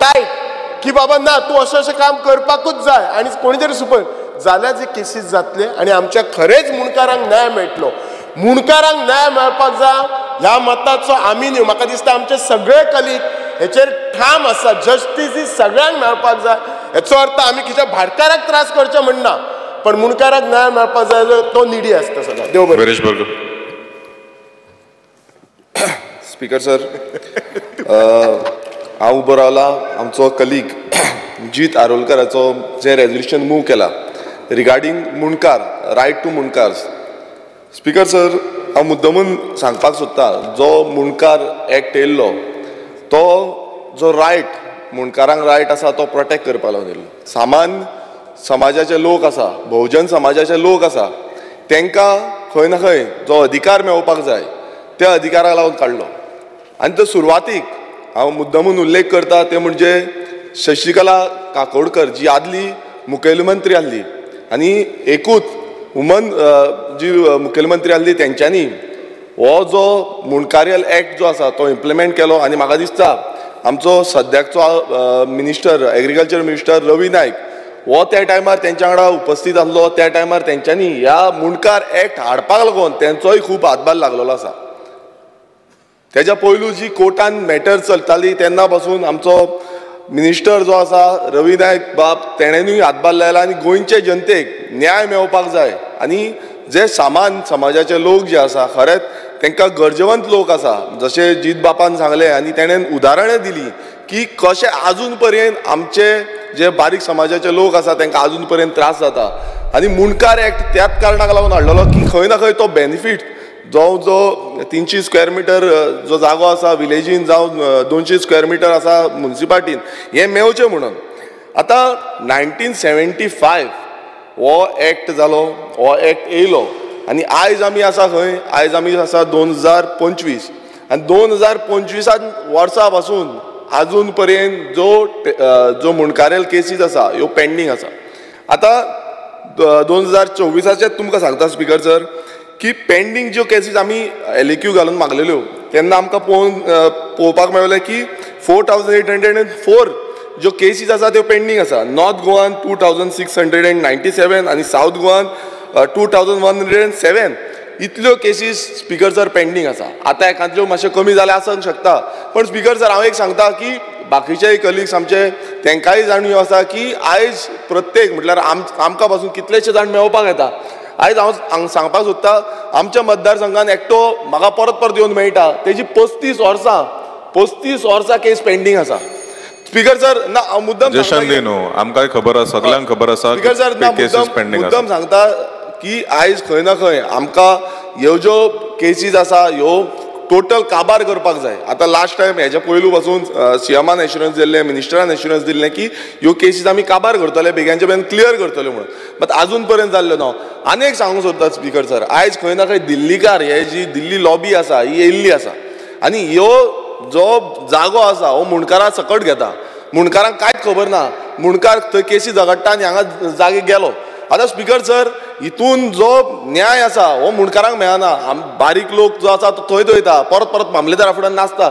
टायट की बाबा ना तूं अशें अशें काम करपाकूच जाय आनी कोणी तरी सुपर जाल्यार जे केसीस जातले आनी आमच्या खरेंच मुणकारांक न्याय मेळटलो. मुणकारांक न्याय मेळपाक जाय ह्या मताचो आमी न्हय, म्हाका दिसता आमचे सगळे कलीग हेचेर ठाम आसा, जस्टीस ही सगळ्यांक मेळपाक जाय. हेचो अर्थ आमी खंयच्या भाटकाराक त्रास करचे म्हणना, पण मुणकाराक न्याय मेळपाक जाय तो निडी आसता सदां. देव बरें. स्पीकर सर, हांव उबो रावला आमचो कलीग जीत आरोलकराचो जें रेजोल्युशन मूव केला regarding Mundkar, right to Mundkars. Speaker sir, हांव मुद्दमून सांगपाक सोदता, जो मुणकार एक्ट येयल्लो तो जो रायट मुणकारांक रायट आसा तो प्रोटेक्ट करपाक लागून येयल्लो. सामान्य समाजाचे लोक आसा, भोवजन समाजाचे लोक आसा, तांकां खंय ना खंय जो अधिकार मेळोवपाक जाय त्या अधिकाराक लागून काडलो. आनी तो सुरवातीक हांव मुद्दमून उल्लेख करता ते म्हणजे शशिकला काकोडकर जी आदली मुखेलमंत्री आसली आनी एकूच वुमन जी मुखेलमंत्री आसली तेंच्यांनी हो जो मुंडकारियल एक्ट जो आसा तो इम्प्लिमेंट केलो. आनी म्हाका दिसता आमचो सद्याकचो minister agriculture minister Ravi Naik हो त्या टायमार तेंच्या वांगडा उपस्थित आसलो. त्या टायमार तेंच्यांनी ह्या मुंडकार एक्ट हाडपाक लागून तेंचोय खूब हातभार लागलेलो आसा. तेज्या पयलू जी कोर्टान मॅटर चलताली तेन्ना पासून आमचो मिनिस्टर जो आसा रवी नायक बाब तेणेनूय हातभार लायला आनी गोंयचे जनतेक न्याय मेळपाक जाय आनी जे सामान समाजाचे लोक जे आसा खरेंच तांकां गरजेवंत लोक आसा जशें जीत बापान सांगलें आनी तेणेन उदाहरणां दिली की कशें आजून पर्यंत आमचे जे बारीक समाजाचे लोक आसा तांकां आजून पर्यंत त्रास जाता. आनी मुंडकार एक्ट त्याच कारणाक लागून हाडलेलो की खंय ना खंय तो बेनिफीट जो जो 300 स्क्वेअर मिटर जो जागो आसा विलेजीन जावं 200 स्क्वेअर मिटर आसा मुन्सिपाल्टीन हें मेवचें म्हणून. आतां 1975 हो एक्ट जालो, हो एक्ट येयलो आनी आयज आमी आसा खंय, आयज आमी आसा 2025 आनी 2025 वर्सा पासून आजून पर्यंत जो जो मुंडकारेल केसीस आसा ह्यो पेंडींग आसा. आतां 2024 तुमकां सांगता स्पीकर सर की पेंडींग ज्यो केसीस आमी LAQ घालून मागलेल्यो तेन्ना आमकां पळोवपाक मेळलें की 4804 ज्यो केसीस आसा त्यो पेंडींग आसा. नॉर्थ गोवान 2697 आनी सावथ गोवान 2107 इतल्यो केसीस स्पीकर सर पेंडींग आसा. आतां एकाद्यो मातश्यो कमी जाल्या आसूंक शकता पण स्पीकर सर हांव एक सांगता की बाकीचे कलिग्स आमचे तेंकांय जाणीव आसा की आयज प्रत्येक म्हटल्यार आमकां पासून कितलेशे जाण मेळोवपाक येता. आयज हांव सांगपाक सोदता आमच्या मतदारसंघान एकटो म्हाका परत परत येवन मेळटा तेजी 35 वर्सां केस पेंडींग आसा. स्पीकर सर ना हांव मुद्दम आमकांय खबर आसा, सगळ्यांक खबर आसा. स्पीकर सर ना मुद्दम सांगता की आयज खंय ना खंय आमकां ह्यो ज्यो केसीस आसा ह्यो टोटल काबार करपाक जाय. आतां लास्ट टायम हेज्या पयलू पासून सीएमान एश्युरन्स दिल्लें, मिनिस्टरान एश्युरन्स दिल्लें की ह्यो केसीस आमी काबार करतले, बेग्यांचे बेगीन क्लियर करतले म्हणून, बट आजून पर्यंत जाल्लें ना. आनी एक सांगूंक सोदता स्पीकर सर, आयज खंय ना खंय दिल्लीकार हे जी दिल्ली लॉबी आसा ही येयल्ली आसा आनी ह्यो जो जागो आसा हो मुंडकारा सकट घेता. मुंडकारांक कांयच खबर ना, मुंडकार थंय केसी झगडटा आनी हांगा जागे गेलो. आतां स्पीकर सर हितून जो न्याय आसा हो मुंडकारांक मेळना. बारीक लोक जो आसा तो थंय वयता, परत परत मामलेदारा फुड्यान नाचता.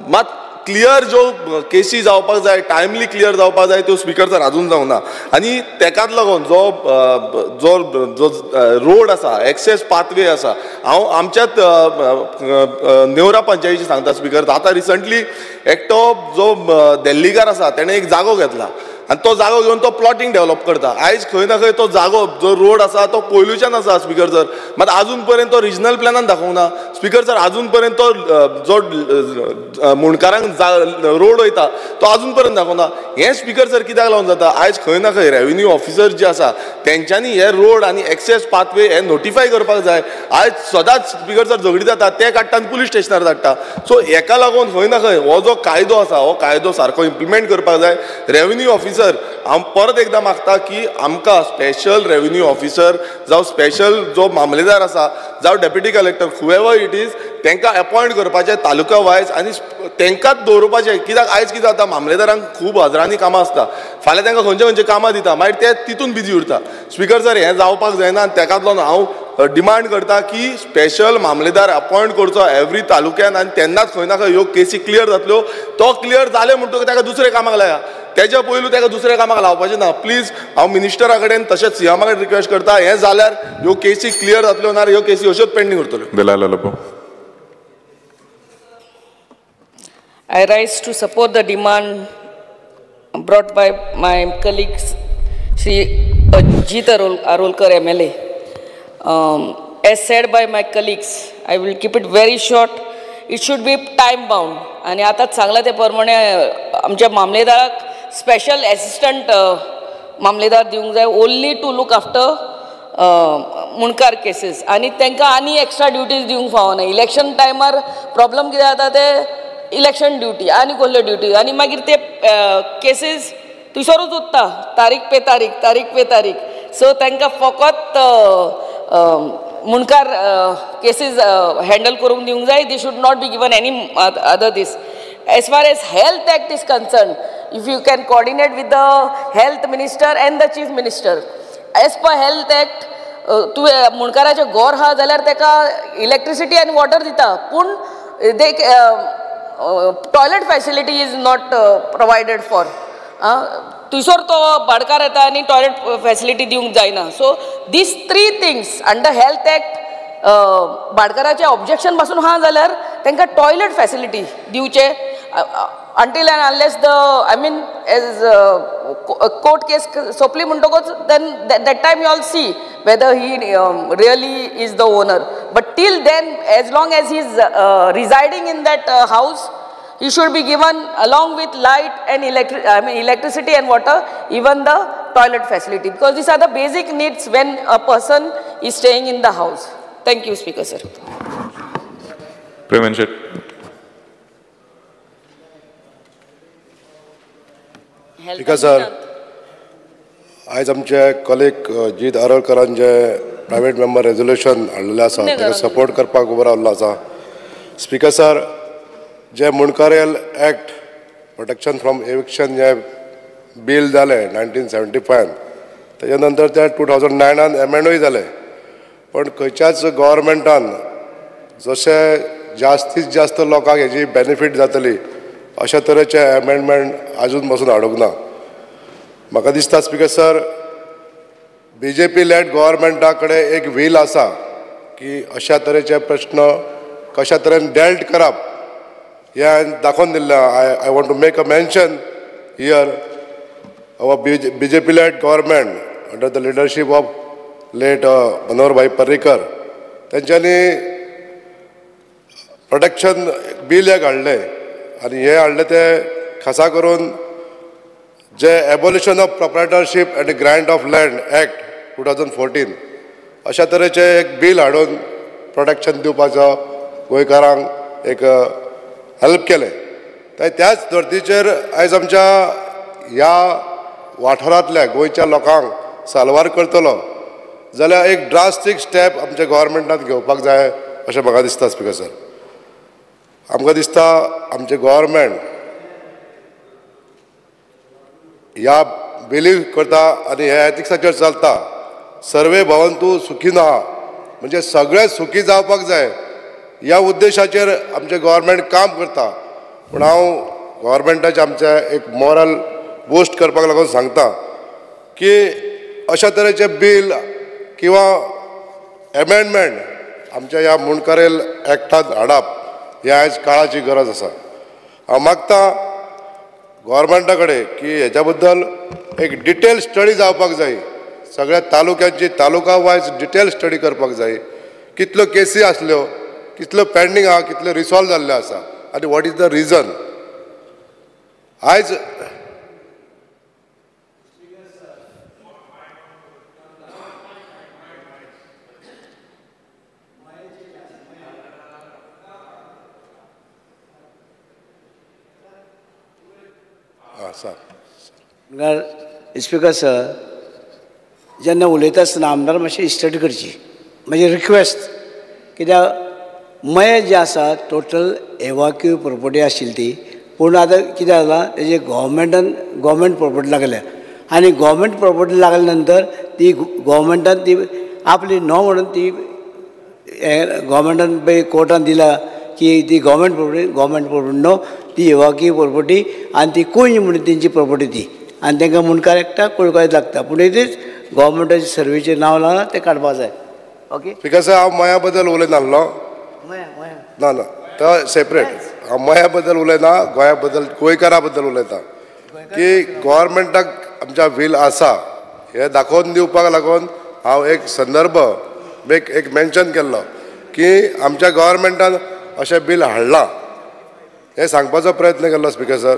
मात क्लियर ज्यो केसी जावपाक जाय, टायमली क्लियर जावपाक जाय त्यो स्पीकर सर आजून जावंक ना. आनी तेकाच लागून जो जो जो रोड आसा, एक्सेस पाथवे आसा, हांव आमच्याच नेवरा पंचायतीची सांगता स्पीकर. आतां रिसंटली एकटो जो दिल्लीकार आसा तेणें एक जागो घेतला आनी तो जागो घेवन तो प्लॉटींग डेवलप करता. आयज खंय ना खंय तो जागो जो रोड आसा तो पयलूच्यान आसा स्पीकर सर, मात आजून पर्यंत तो रिजनल प्लॅनान दाखोवंक ना. स्पीकर सर आजून पर्यंत तो जो मुंडकारांक रोड वयता तो आजून पर्यंत दाखोवंक ना. हें स्पीकर सर कित्याक लागून जाता? आयज खंय ना खंय रेवेन्यू ऑफिसर जे आसा तेंच्यांनी हे रोड आनी एक्सेस पाथवे हे नोटिफाय करपाक जाय. आयज सदांच स्पीकर सर झगडी जाता, ते काडटा आनी पुलीस स्टेशनार धाडटा. सो हेका लागून खंय ना खंय हो जो कायदो आसा हो कायदो सारको इम्प्लिमेंट करपाक जाय. रेवेन्यू ऑफिसर हांव परत एकदां मागता की आमकां स्पेशल रेवेन्यू ऑफिसर जावं स्पेशल जो मामलेदार आसा जावं deputy collector whoever it is तांकां अपॉयंट करपाचें तालुका वायज आनी तांकांच दवरपाचें. कित्याक आयज कितें जाता, मामलेदारांक खूब हजारांनी कामां आसता, फाल्यां तांकां खंयचे खंयचे कामां दिता, मागीर ते तितून बिजी उरता. स्पीकर सर हें जावपाक जायना आनी तेकाच लागून हांव डिमांड करता की स्पेशल मामलेदार अपॉयंट करचो एवरी तालुक्यान आनी तेन्नाच खंय ना खंय ह्यो केसी क्लियर जातल्यो. तो क्लियर जाले म्हणटकच ताका दुसऱ्या कामाक लाया, तेज्या पयलू ताका दुसऱ्या कामाक लावपाचें ना. प्लीज हांव मिनिस्टरा कडेन तशेंच सीएमा कडेन रिक्वेस्ट करता, हें जाल्यार ह्यो केसी क्लियर जातल्यो, ना ह्यो केसी अश्योच पेंडींग उरतल्यो. I rise to support the demand brought by my colleagues Shri Ajit Arolkar MLA. As said by my colleagues, I will keep it very short. It should be time bound. आनी आतां सांगलां ते प्रमाणे आमच्या मामलेदाराक special assistant मामलेदार दिवंक जाय, only to look after Mundkar cases. आनी तांकां आनी एक्स्ट्रा ड्युटीज दिवंक फावना. इलेक्शन टायमार प्रॉब्लम कितें जाता ते इलेक्शन ड्युटी आनी कसल्यो ड्युटी आनी मागीर ते केसीस थंयसरूच उरता, तारीख पे तारीख, तारीख पे तारीख. सो तांकां फकत मुंडकार केसीस हँडल करूंक दिवंक जाय. They should not be given any other this. As far as health act is concern, If you can coordinate with the health minister and the chief minister. As per health act तुवें मुंडकाराचें घर आहा जाल्यार ताका electricity आनी water दिता, पूण they toilet facility is not provided for. थंयसर तो भाडकार येता आनी टॉयलेट फॅसिलिटी दिवंक जायना. So these three things under health act भाडकाराचें objection पासून आहा जाल्यार तांकां टॉयलेट फॅसिलिटी दिवचें until and unless the, I mean, as court case सोंपली म्हणटकूच then that time you all see whether he really is the owner. But till then, as long as he is residing in that house, he should be given along with light and electricity and water, even the toilet facility, because these are the basic needs when a person is staying in the house. Thank you, Speaker sir. Prem Shet. Speaker sir, आयज आमचे colleague जीत आरोलकरान जे private member resolution हाडलेलें आसा ताका support करपाक उबो रावल्लो आसा. Speaker sir, J Mundkarial act protection from eviction J bill जालें 1975, तेच्या नंतर ते 2009 एमेंडूय जालें, पण खंयच्याच गव्हर्मेंटान जशें जास्तीत जास्त लोकांक हेजी बेनिफीट जातली अशा तरेचे एमेंडमेंट आजून पासून हाडूंक ना. म्हाका दिसता speaker sir, B J P led गव्हर्मेंटा कडेन एक व्हील आसा की अशा तरेचे प्रश्न कशा तरेन डेल्ट करप हें हांवें दाखोवन दिल्लें. I want to make a mention here, our B J P led government under the leadership of late Manohar Bhai Parrikar तेंच्यांनी प्रोटेक्शन बील एक हाडलें आनी हें हाडलें तें खासा करून जे abolition of proprietorship and grant of land act 2014 अशा तरेचें एक बील हाडून प्रोटेक्शन दिवपाचो गोंयकारांक एक हेल्प केलें. त्याच धर्तीचेर आयज आमच्या ह्या वाठारांतल्या गोंयच्या लोकांक साल्वार करतलो जाल्यार एक ड्रास्टीक स्टेप आमच्या गव्हर्मेंटान घेवपाक जाय अशें म्हाका दिसता. स्पीकर सर, आमकां दिसता आमचें गव्हर्मेंट ह्या बिलीव करता आनी ह्या एथिक्साचेर चलता. सर्वे भवंतु सुखी ना, म्हणजे सगळे सुखी जावपाक जाय ह्या उद्देशाचेर आमचें गव्हर्मेंट काम करता. पूण हांव गव्हर्मेंटाचें आमचें एक मॉरल बूस्ट करपाक लागून सांगता की अशा तरेचें बील किंवा एमेंडमेंट आमच्या ह्या मुंडकारेल एक्टांत हाडप ही आयज काळाची गरज आसा. हांव मागता गव्हर्मेंटा कडेन की हेच्या बद्दल एक डिटेल स्टडी जावपाक जाय, सगळ्या तालुक्यांची तालुका वायज डिटेल स्टडी करपाक जाय, कितल्यो केसी आसल्यो, कितल्यो पेंडींग आहा, कितल्यो रिसॉल्व जाल्ल्यो आसा आनी what is the reason. आयज स्पीकर सर, जेन्ना उलयता आसतना आमदार मातशें स्टडी करची, म्हजी रिक्वेस्ट. कित्याक मये जे आसा टोटल एवाक्यू प्रोपर्टी आशिल्ली ती, पूण आतां कितें जालां तेजे गव्हर्मेंटान गव्हर्मेंट प्रोपर्टी लागल्या आनी गव्हर्मेंट प्रोपर्टी लागल्या नंतर ती गव्हर्मेंटान ती आपली न्हू म्हणून ती गव्हर्मेंटान पळय कोर्टान दिला की ती गव्हर्मेंट प्रोपर्टी, गव्हर्मेंट प्रोपर्टी न्हू, ती एवाक्यू प्रोपर्टी आनी ती कोण म्हणून तेंची प्रोपर्टी ती आनी तांकां मुंडकार एकट्याक कोळकायत लागता. पूण it is गव्हर्मेंटाचे सर्वेचें नांव लागलां तें काडपाक जाय. ओके स्पीकर सर, हांव मया बद्दल उलयनासलो, ना ना तो सेपरेट. हांव मया बद्दल उलयना, गोंया बद्दल, गोंयकारा बद्दल उलयता की गव्हर्मेंटाक आमच्या व्हील आसा हें दाखोवन दिवपाक लागून हांव एक संदर्भ एक मेन्शन केल्लो की आमच्या गव्हर्मेंटान अशें बील हाडलां हें सांगपाचो प्रयत्न केल्लो. स्पीकर सर,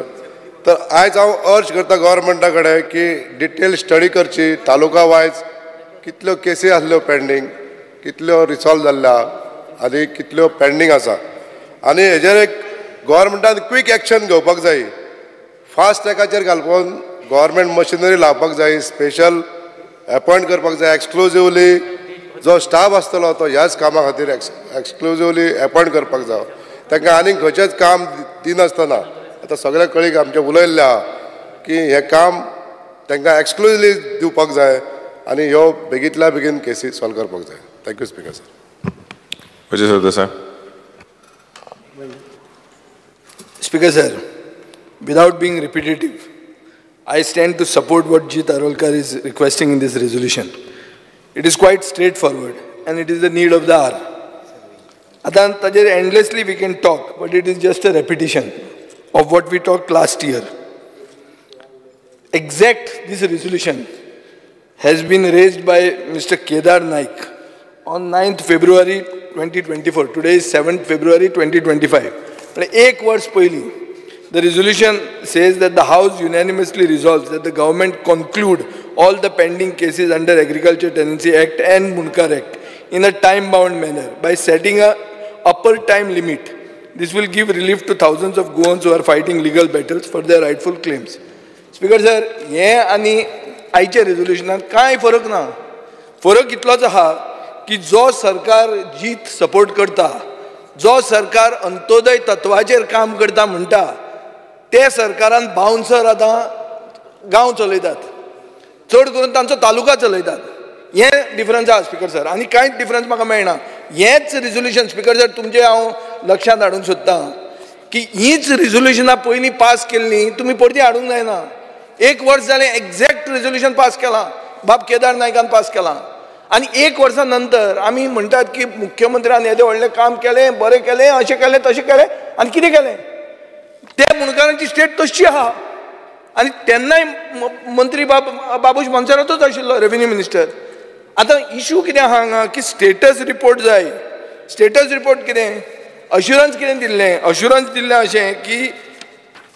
तर आयज हांव अर्ज करता गव्हर्मेंटा कडेन की डिटेल स्टडी करची, तालुका वायज कितल्यो केसी आसल्यो पेंडींग, कितल्यो रिसॉल्व जाल्ल्या आनी कितल्यो पेंडींग आसा आनी हेजेर एक गव्हर्मेंटान क्वीक एक्शन घेवपाक जाय. फास्ट ट्रॅकाचेर घालपून गव्हर्मेंट मशिनरी लावपाक जाय, स्पेशल एपॉयंट करपाक जाय, एक्सक्लुजिवली जो स्टाफ आसतलो तो ह्याच कामा खातीर एक्सक्लुजिवली एपॉयंट करपाक जाय. तांकां आनीक खंयचेंच काम दिनासतना आतां सगळे कळीक आमचें उलयल्लें आहा की हें काम तांकां एक्सक्लुजिवली दिवपाक जाय आनी ह्यो बेगींतल्या बेगीन केसी सॉल्व करपाक जाय. Thank you speaker sir. Vijay Sardesai. Speaker sir, without being repetitive, I stand to support what Jeet Arolkar is requesting in this resolution. It is quite straightforward and it is the need of the hour. Atan tajer endlessly we can talk, but it is just a repetition of what we talked last year. Exact this resolution has been raised by Mr. Kedar Naik on 9th February 2024. Today is 7th February 2025. एक वर्ष पयलीं. The resolution says that the House unanimously resolves that the government conclude all the pending cases under Agriculture Tenancy Act and Mundkar Act in a time-bound manner by setting a upper time limit. This will give relief to thousands of Goans who are fighting legal battles for their rightful claims. Speaker sir, हे आनी आयच्या रेजोल्युशनान कांय फरक ना. फरक इतलोच आहा की जो सरकार जीत सपोर्ट करता, जो सरकार अंत्योदय तत्वाचेर काम करता म्हणटा, ते सरकारान बाउन्सर आतां गांव चलयतात, चड करून तांचो तालुका चलयतात. हें डिफरन्स आहा स्पीकर सर, आनी कांयच डिफरन्स म्हाका मेळना. हेंच रिजोल्युशन स्पीकर सर तुमचें हांव लक्षांत हाडूंक सोदतां की हीच रिजोल्युशनां पयलीं पास केल्लीं तुमी परती हाडूंक जायना. एक वर्स जालें एग्जॅक्ट रिजोल्युशन पास केलां, बाब केदार नायकान पास केलां, आनी एक वर्सा नंतर आमी म्हणटात की मुख्यमंत्र्यान येदें व्हडलें काम केलें, बरें केलें, अशें केलें तशें केलें, आनी कितें केलें? ते मुंडकारांची स्टेट तशी आहा. आनी तेन्नाय मंत्री बाबूश मोन्सेरातूच आशिल्लो रेवेन्यू मिनिस्टर. आतां इशू कितें आहा हांगा की स्टेटस रिपोर्ट जाय. स्टेटस रिपोर्ट कितें, अश्युरन्स कितें दिल्लें? अश्युरन्स दिल्लें अशें की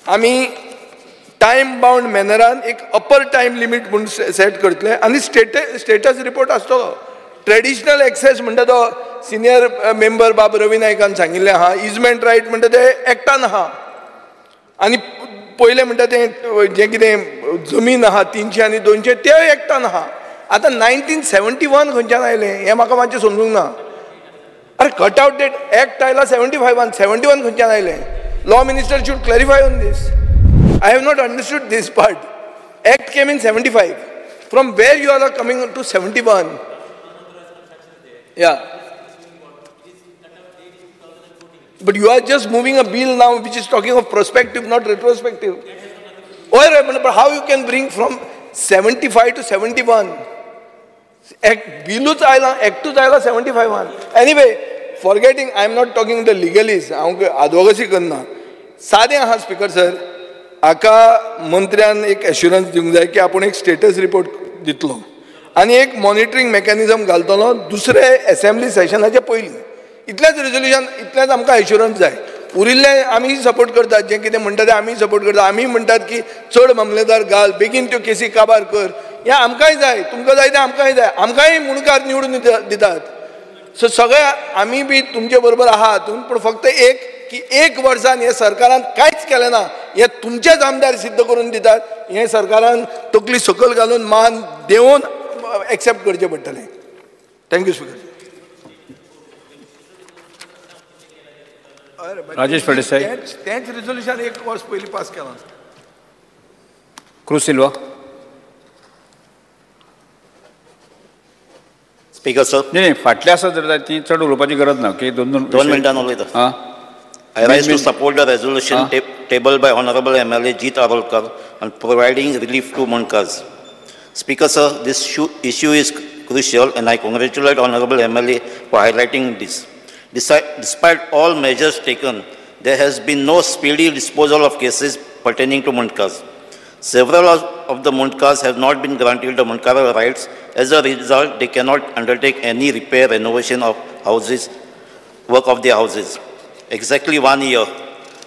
आमी टायम बाउंड मॅनरान एक अपर टायम लिमीट म्हूण सेट करतले आनी स्टेटस रिपोर्ट आसतलो. ट्रेडिशनल एक्सेस म्हणटा तो सिनियर मेंबर बाब रवी नायकान सांगिल्लें आहा. इजमेंट रायट म्हणटा ते एक्टान आहा. आनी पयलें म्हणटा तें जें कितें जमीन आहा 300 आनी 200 तेय एक्टान आहा. आतां 1971 खंयच्यान आयलें हें म्हाका मातशें समजूंक ना. अरे कट आवट डेट एक्ट आयला 75, 71 खंयच्यान आयलें? Law minister should clarify on this. I have not understood this part. Act came in 75. From where you are coming to 71? Yeah. But you are just moving a bill now which is talking of prospective, not retrospective. But how you can bring from 75 to 71? Act bill Act 75. Anyway, forgetting, I am not talking the legalese. Advocacy karna. सादें आहा speaker sir, हाका मंत्र्यान एक assurance दिवंक जाय की आपूण एक स्टेटस रिपोर्ट दितलो आनी एक मॉनिटरींग मेकॅनिजम घालतलो दुसरे एसेंब्ली सेशनाचे पयलीं. इतलेंच रेजोल्युशन, इतलेंच आमकां एश्युरन्स जाय. उरिल्लें आमी सपोर्ट करतात, जें कितें म्हणटा तें आमी सपोर्ट करतात. आमी म्हणटात की चड मामलेदार घाल, बेगीन त्यो केसी काबार कर, हें आमकांय जाय, तुमकां जाय तें आमकांय जाय. आमकांय मुंडकार निवडून दितात. सो सगळे आमी बी तुमचे बरोबर आहा हातून, पूण फक्त एक की एक वर्सान हे सरकारान कांयच केलें ना हें तुमचेच आमदार सिद्ध करून दितात. हें सरकारान तकली सकयल घालून मान देंवोवन एक्सेप्ट करचें पडटलें. Thank you speaker. Rajesh Phaldesai. तेंच रेजोल्युशन एक वर्स पयलीं पास केलां. क्रूज सिल्वा. स्पीकर सर, न्ही न्ही फाटलें आसा जर ती चड उलोवपाची गरज ना. की दोन दोन मिनटां उलयता. हां. I rise to support the resolution tabled by Honorable MLA Jeet Arolkar on providing relief to Mundkars. Speaker sir, this issue is crucial and I congratulate Honorable MLA for highlighting this. Despite all measures taken, there has been no speedy disposal of cases pertaining to Mundkars. Several of the Mundkars have not been granted the Mundkara rights. As a result, they cannot undertake any repair, renovation of houses, work of their houses. Exactly 1 year,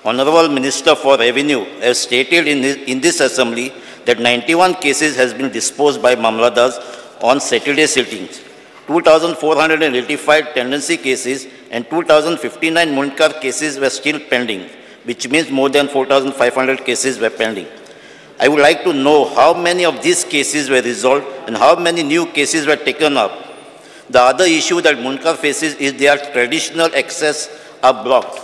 Honorable Minister for Revenue has stated in this assembly that 91 cases has been disposed by Mamladars on Saturday sittings, 2,485 tenancy cases and 2,059 Mundkar cases were still pending, which means more than 4,500 cases were pending. I would like to know how many of these cases were resolved and how many new cases were taken up. The other issue that Mundkar faces is their traditional access are blocked.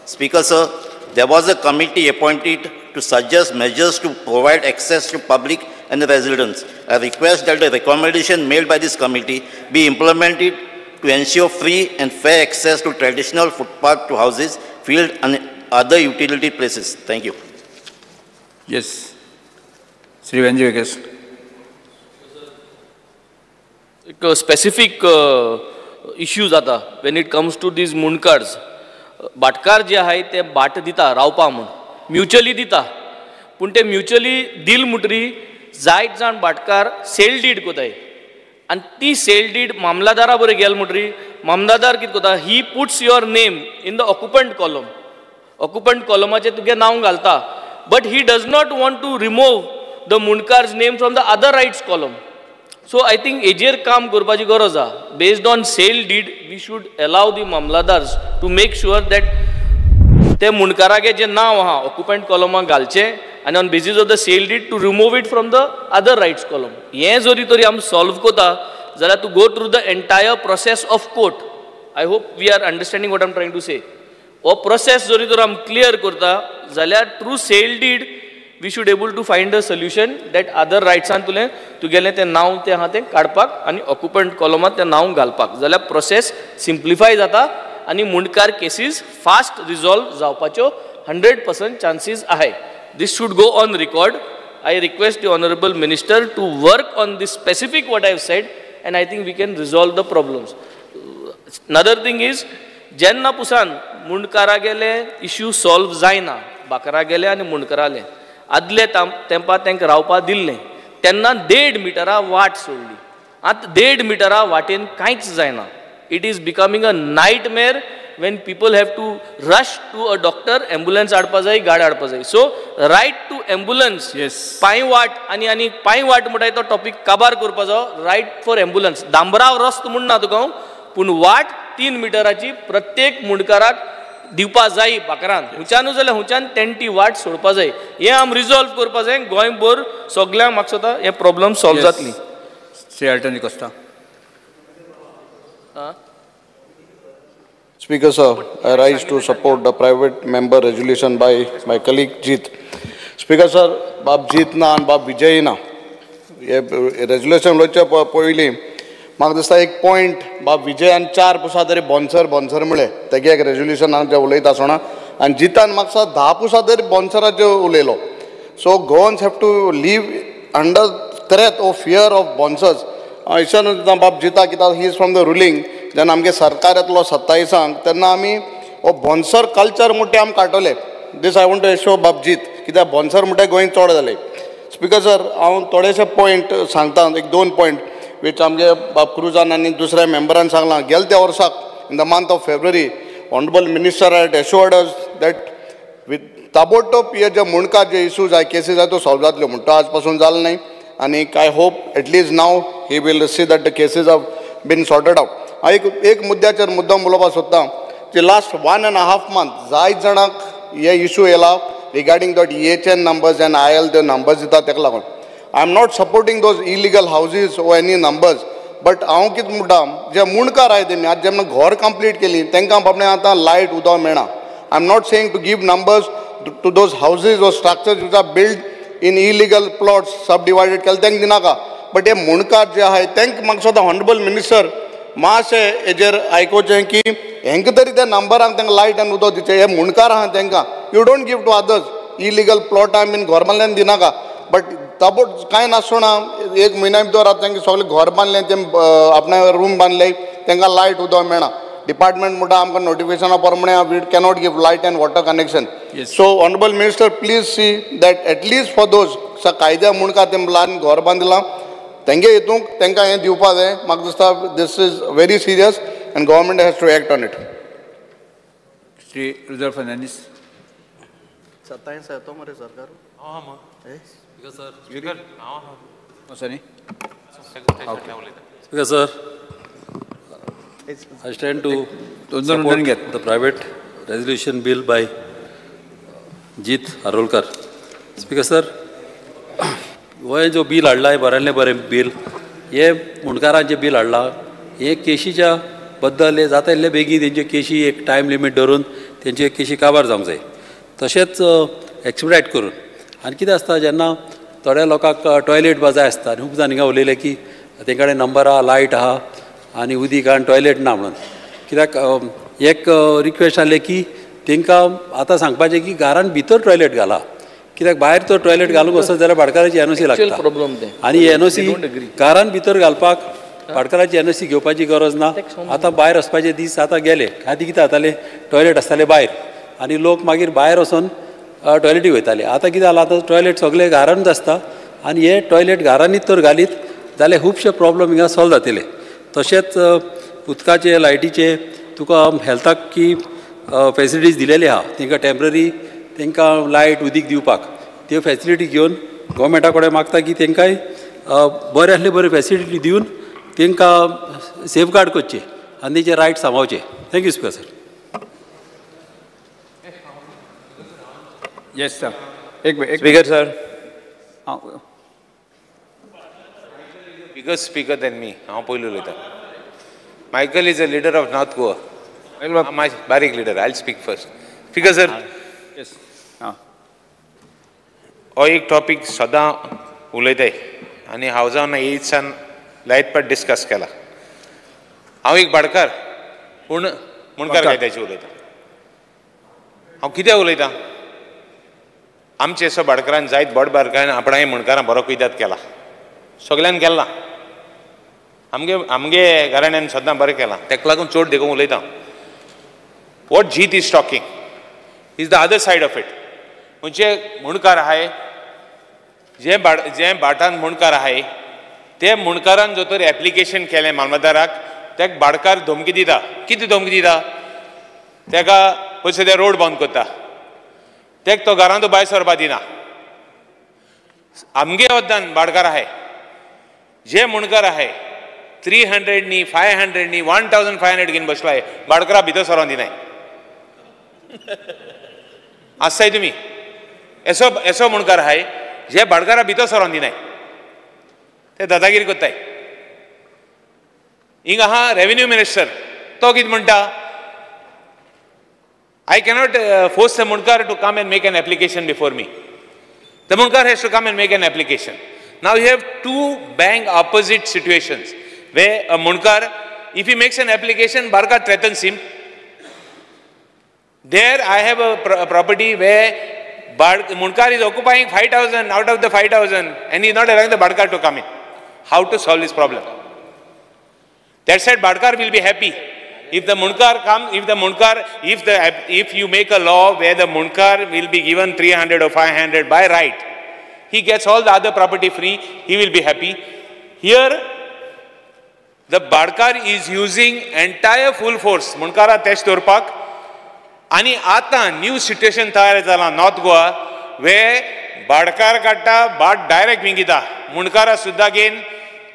Speaker sir, there was a committee appointed to suggest measures to provide access to public and the residents. I request that the recommendation made by this committee be implemented to ensure free and fair access to traditional footpath to houses, field and other utility places. Thank you. Yes. Shri Venzy Viegas. एक specific issue जाता when it comes to these Mundkars. भाटकार जे आहाय ते भाट दिता रावपा म्हूण, mutually दिता, पूण ते म्युच्युअली दिल म्हणटरी जायत जाण भाटकार सेल डीड कोताय आनी ती सेल डीड मामलादारा बरें गेल म्हणटरी मामलादार कितें कोता, he puts your name in the occupant column. Occupant कॉलमाचेर तुगें नांव घालता, but he does not want to remove the Mundkar's name from the other rights column. So I think हेजेर काम करपाची गरज आहा. Based on sale deed we should allow the mamlatdars to make sure that ते मुंडकारागे जें नांव आहा ऑक्युपंट कॉलमाक घालचें आनी on basis of the sale deed to remove it from the other rights column. हें जरी तरी आमी सॉल्व करता जाल्यार to go through the entire process of court. I hope we are understanding what am trying to say. हो process जरी तर आमी क्लियर करता जाल्यार through sale deed we should able to find a solution that other रायट्सान तुलें तुगेलें तें नांव तें आहा तें काडपाक आनी ऑक्युपंट कॉलमांत तें नांव घालपाक, जाल्यार प्रोसेस सिम्प्लिफाय जाता आनी मुंडकार केसीस फास्ट रिजॉल्व जावपाच्यो 100% चान्सीस आहाय. This should go on record. I request the honourable minister to work on this specific what I have said and I think we can resolve the problems. Another thing is, जेन्ना Pusan मुंडकारा गेले issue solve जायना, baccarat गेले आनी मुंडकाराले आदले तेंपा तांकां रावपा दिल्लें तेन्ना 1.5 मिटरा वाट सोडली. आतां 1.5 मिटरा वाटेन कांयच जायना. It is becoming a nightmare when people have to rush to a doctor, ambulance हाडपा जाय, गाडी हाडपा जाय. सो रायट टू एम्बुलन्स, पांय वाट आनी आनी पांय वाट म्हणटा तो टॉपीक काबार करपा जायो. रायट फॉर एम्बुलन्स डांबरा रस्तो म्हूण ना तुका, पूण वाट 3 मिटराची प्रत्येक मुंडकाराक दिवपा जाय बाकरान. हुंच्यानू जाल्यार हुंच्यान तेणें ती वाट सोडपा जाय. हें आमी रिजॉल्व करपा जाय. गोंयभर सगल्यांक म्हाका दिसता हें प्रॉब्लम सॉल्व जातली. Shri Elton D'Costa. Speaker sir, I rise to support the private member resolution by my colleague Jeet. Speaker sir, बाब जीत ना आनी बाब विजय ना हे रेजोल्युशन उलोवचे पयलीं म्हाका दिसता एक पॉयंट बाब विजयान 4 पुसा तरी बॉन्सर बॉन्सर म्हळें तेगे एक रेजोल्युशनान जें उलयता आसतना, आनी जितान म्हाका दिसता 10 पुसा तरी बॉन्सराचेर उलयलो. So Goans have to live under threat or fear of bouncers. अशें बाब जिता कित्याक he is from the ruling. जेन्ना आमगे सरकार येतलो 27 तेन्ना आमी हो बॉन्सर कल्चर म्हणटा आमी काडटले. This I want to assure बाब जीत, कित्याक बॉन्सर म्हणटा गोंयांत चड जाले. स्पीकर सर, हांव थोडेशे पॉयंट सांगता, एक 2 पॉयंट which आमगे बाब क्रुजान आनी दुसऱ्या मेंबरान सांगलां. गेले त्या वर्साक in the month of February honourable minister had assured us that with ताबडतोब हे जे मुंडकार जे इशूज आहाय, केसीस आहाय, त्यो सॉल्व जातल्यो म्हूण. तो आज पासून जालें न्हय आनी I hope at least now he will see that the cases have been sorted out. हांव एक मुद्द्याचेर मुद्दम उलोवपाक सोदता की लास्ट 1.5 मंथ जायत जाणांक हे इशू येयला regarding that EHN numbers and IL त्यो नंबर्स दिता तेका लागून. I am not supporting those illegal houses or any numbers, but हांव कितें म्हणटा, जे मुंडकार आहाय तेमी आतां जेन्ना घर कंप्लीट केली तांकां बाबडे आतां लायट उदक मेळना. I am not saying to give numbers to those houses or structures which are build in illegal plots sub divided केले तांकां दिनाका, बट हे मुंडकार जे आहाय तांकां म्हाका दिसता ऑनरेबल मिनिस्टर मातशें हेजेर आयकुचें की हेंकां तरी त्या नंबरांक तांकां लायट आनी उदक दिवचें. हे मुंडकार आहा तांकां you don't give to others. Illegal प्लॉटां बीन घर बांदल्यान दिनाका, बट ताबोट कांय नासतना एक म्हयन्या भितर आतां तांकां सगळें घर बांदलें, ते आपणा रूम बांदले, तांकां लायट उदक मेळना. डिपार्टमेंट म्हणटा आमकां नोटिफिकेशना प्रमाणे we cannot give light and water connection. So honourable minister please see that at least for those कायद्या मुंडकार ते ल्हान घर बांदलां तेंगे हितूंक तांकां हें दिवपा जाय. म्हाका दिसता this is very serious and government has to act on it. Shri Rudra Fernandes. 27 येतो मरे सरकार. Speaker sir, I stand to support the private resolution bill by Jeet Arolkar. Speaker sir, हे जो बिल हाडला हें बऱ्यांतलें बरें बिल, हे मुंडकारांचें bill हाडलां, हे केशीच्या बद्दल हे जाता इतले बेगीन तेंच्यो केशी एक टायम लिमीट धरून तेंच्यो केशी काबार जावंक जाय. तशेंच एक्सपिडायट करून. आनी कितें आसता जेन्ना थोड्या लोकांक टॉयलेट बा जाय आसता आनी खूब जाण हिंगा उलयले की तें कडेन नंबर आहा, लायट आहा आनी उदीक आनी टॉयलेट ना म्हणून. कित्याक एक रिक्वेस्ट आहलें की तांकां आतां सांगपाचें की घरान भितर टॉयलेट घाला, कित्याक भायर तर टॉयलेट घालूंक वचत जाल्यार भाटकाराची एनओसी लागता आनी एनओसी घरान भितर घालपाक भाटकाराची एनओसी घेवपाची गरज ना. आतां भायर वचपाचे दीस आतां गेले. आदी कितें जातालें, टॉयलेट आसताले भायर आनी लोक मागीर भायर वचोन टॉयलेटीक वयताले. आतां कितें जालां, आतां टॉयलेट सगळे घरानूच आसता आनी हे टॉयलेट घरांनीच तर घालीत जाल्यार खुबशे प्रॉब्लम हिंगा सॉल्व जातले. तशेंच उदकाचे, लायटीचे तुका हेल्थाक की फेसिलिटीज दिलेली आहा, तांकां टेम्पररी तांकां लायट उदीक दिवपाक त्यो फेसिलिटी घेवन गोवोरमेंटा कडेन मागता की तांकांय बरें आसले बरी फेसिलिटी दिवन तांकां सेफगार्ड करचे आनी तेजे right सांबाळचे. Thank you speaker sir. Yes sir. एक speaker sir. Bigger speaker than me. हांव पयलीं उलयता. Michael is a leader of North Goa. बारीक leader. I speak first. Speaker sir. Yes. हो एक टॉपीक सदां उलयताय आनी हावजान एट्सान लायत पाट डिस्कस केला. हांव एक भाटकार पूण मुणकार कायद्याची उलयता. हांव कित्याक उलयतां, आमचे असो भाटकारान जायत बोट भाटकारान आपणाय मुणकारां बरो कुयदाद केला, सगळ्यान केला, आमगे आमगे घराण्यान सदां बरें केलां, ताका लागून चड देखून उलयता. What Jeet is talking is the other side of it. म्हणजे मुणकार आहाय, जे जे भाटान मुणकार आहाय ते मुणकारान जो तर एप्लिकेशन केलें मामलेदाराक, ताका भाटकार धमकी दिता. कितें धमकी दिता? ताका पयशे ते रोड बंद करता, तेक तो घरांत भायर सरपा दिना. आमगे वद्दान भाटकार आहाय, जे मुणकार आहाय 300 न्ही, 500 न्ही, 1500 घेवन बसलाय, भाटकारा भितर सरोन दिनाय. आसताय तुमी एसो एसो मुणकार आहाय जे भाटकारा भितर सरोन दिनाय, ते दादागिरी करताय. हिंग आहा रेवेन्यू मिनिस्टर, तो कितें म्हणटा, I cannot force the Mundkar to come and make an application before me. The Mundkar has to come and make an application. Now you have two bang opposite situations where a Mundkar, if he makes an application, Barkar threatens him. There I have a property where Mundkar is occupying 5,000 out of the 5,000 and he is not allowing the Barkar to come in. How to solve this problem? That said, Barkar will be happy. If the Mundkar comes, if you make a law where the Mundkar will be given 300 or 500 by right, he gets all the other property free, he will be happy. Here, the Barkar is using entire full force. Mundkara test दवरपाक. आनी आतां new situation तयार जाला north Goa वे भाटकार काडटा, भाट direct विंगिता. मुंडकारा सुद्दां घेवन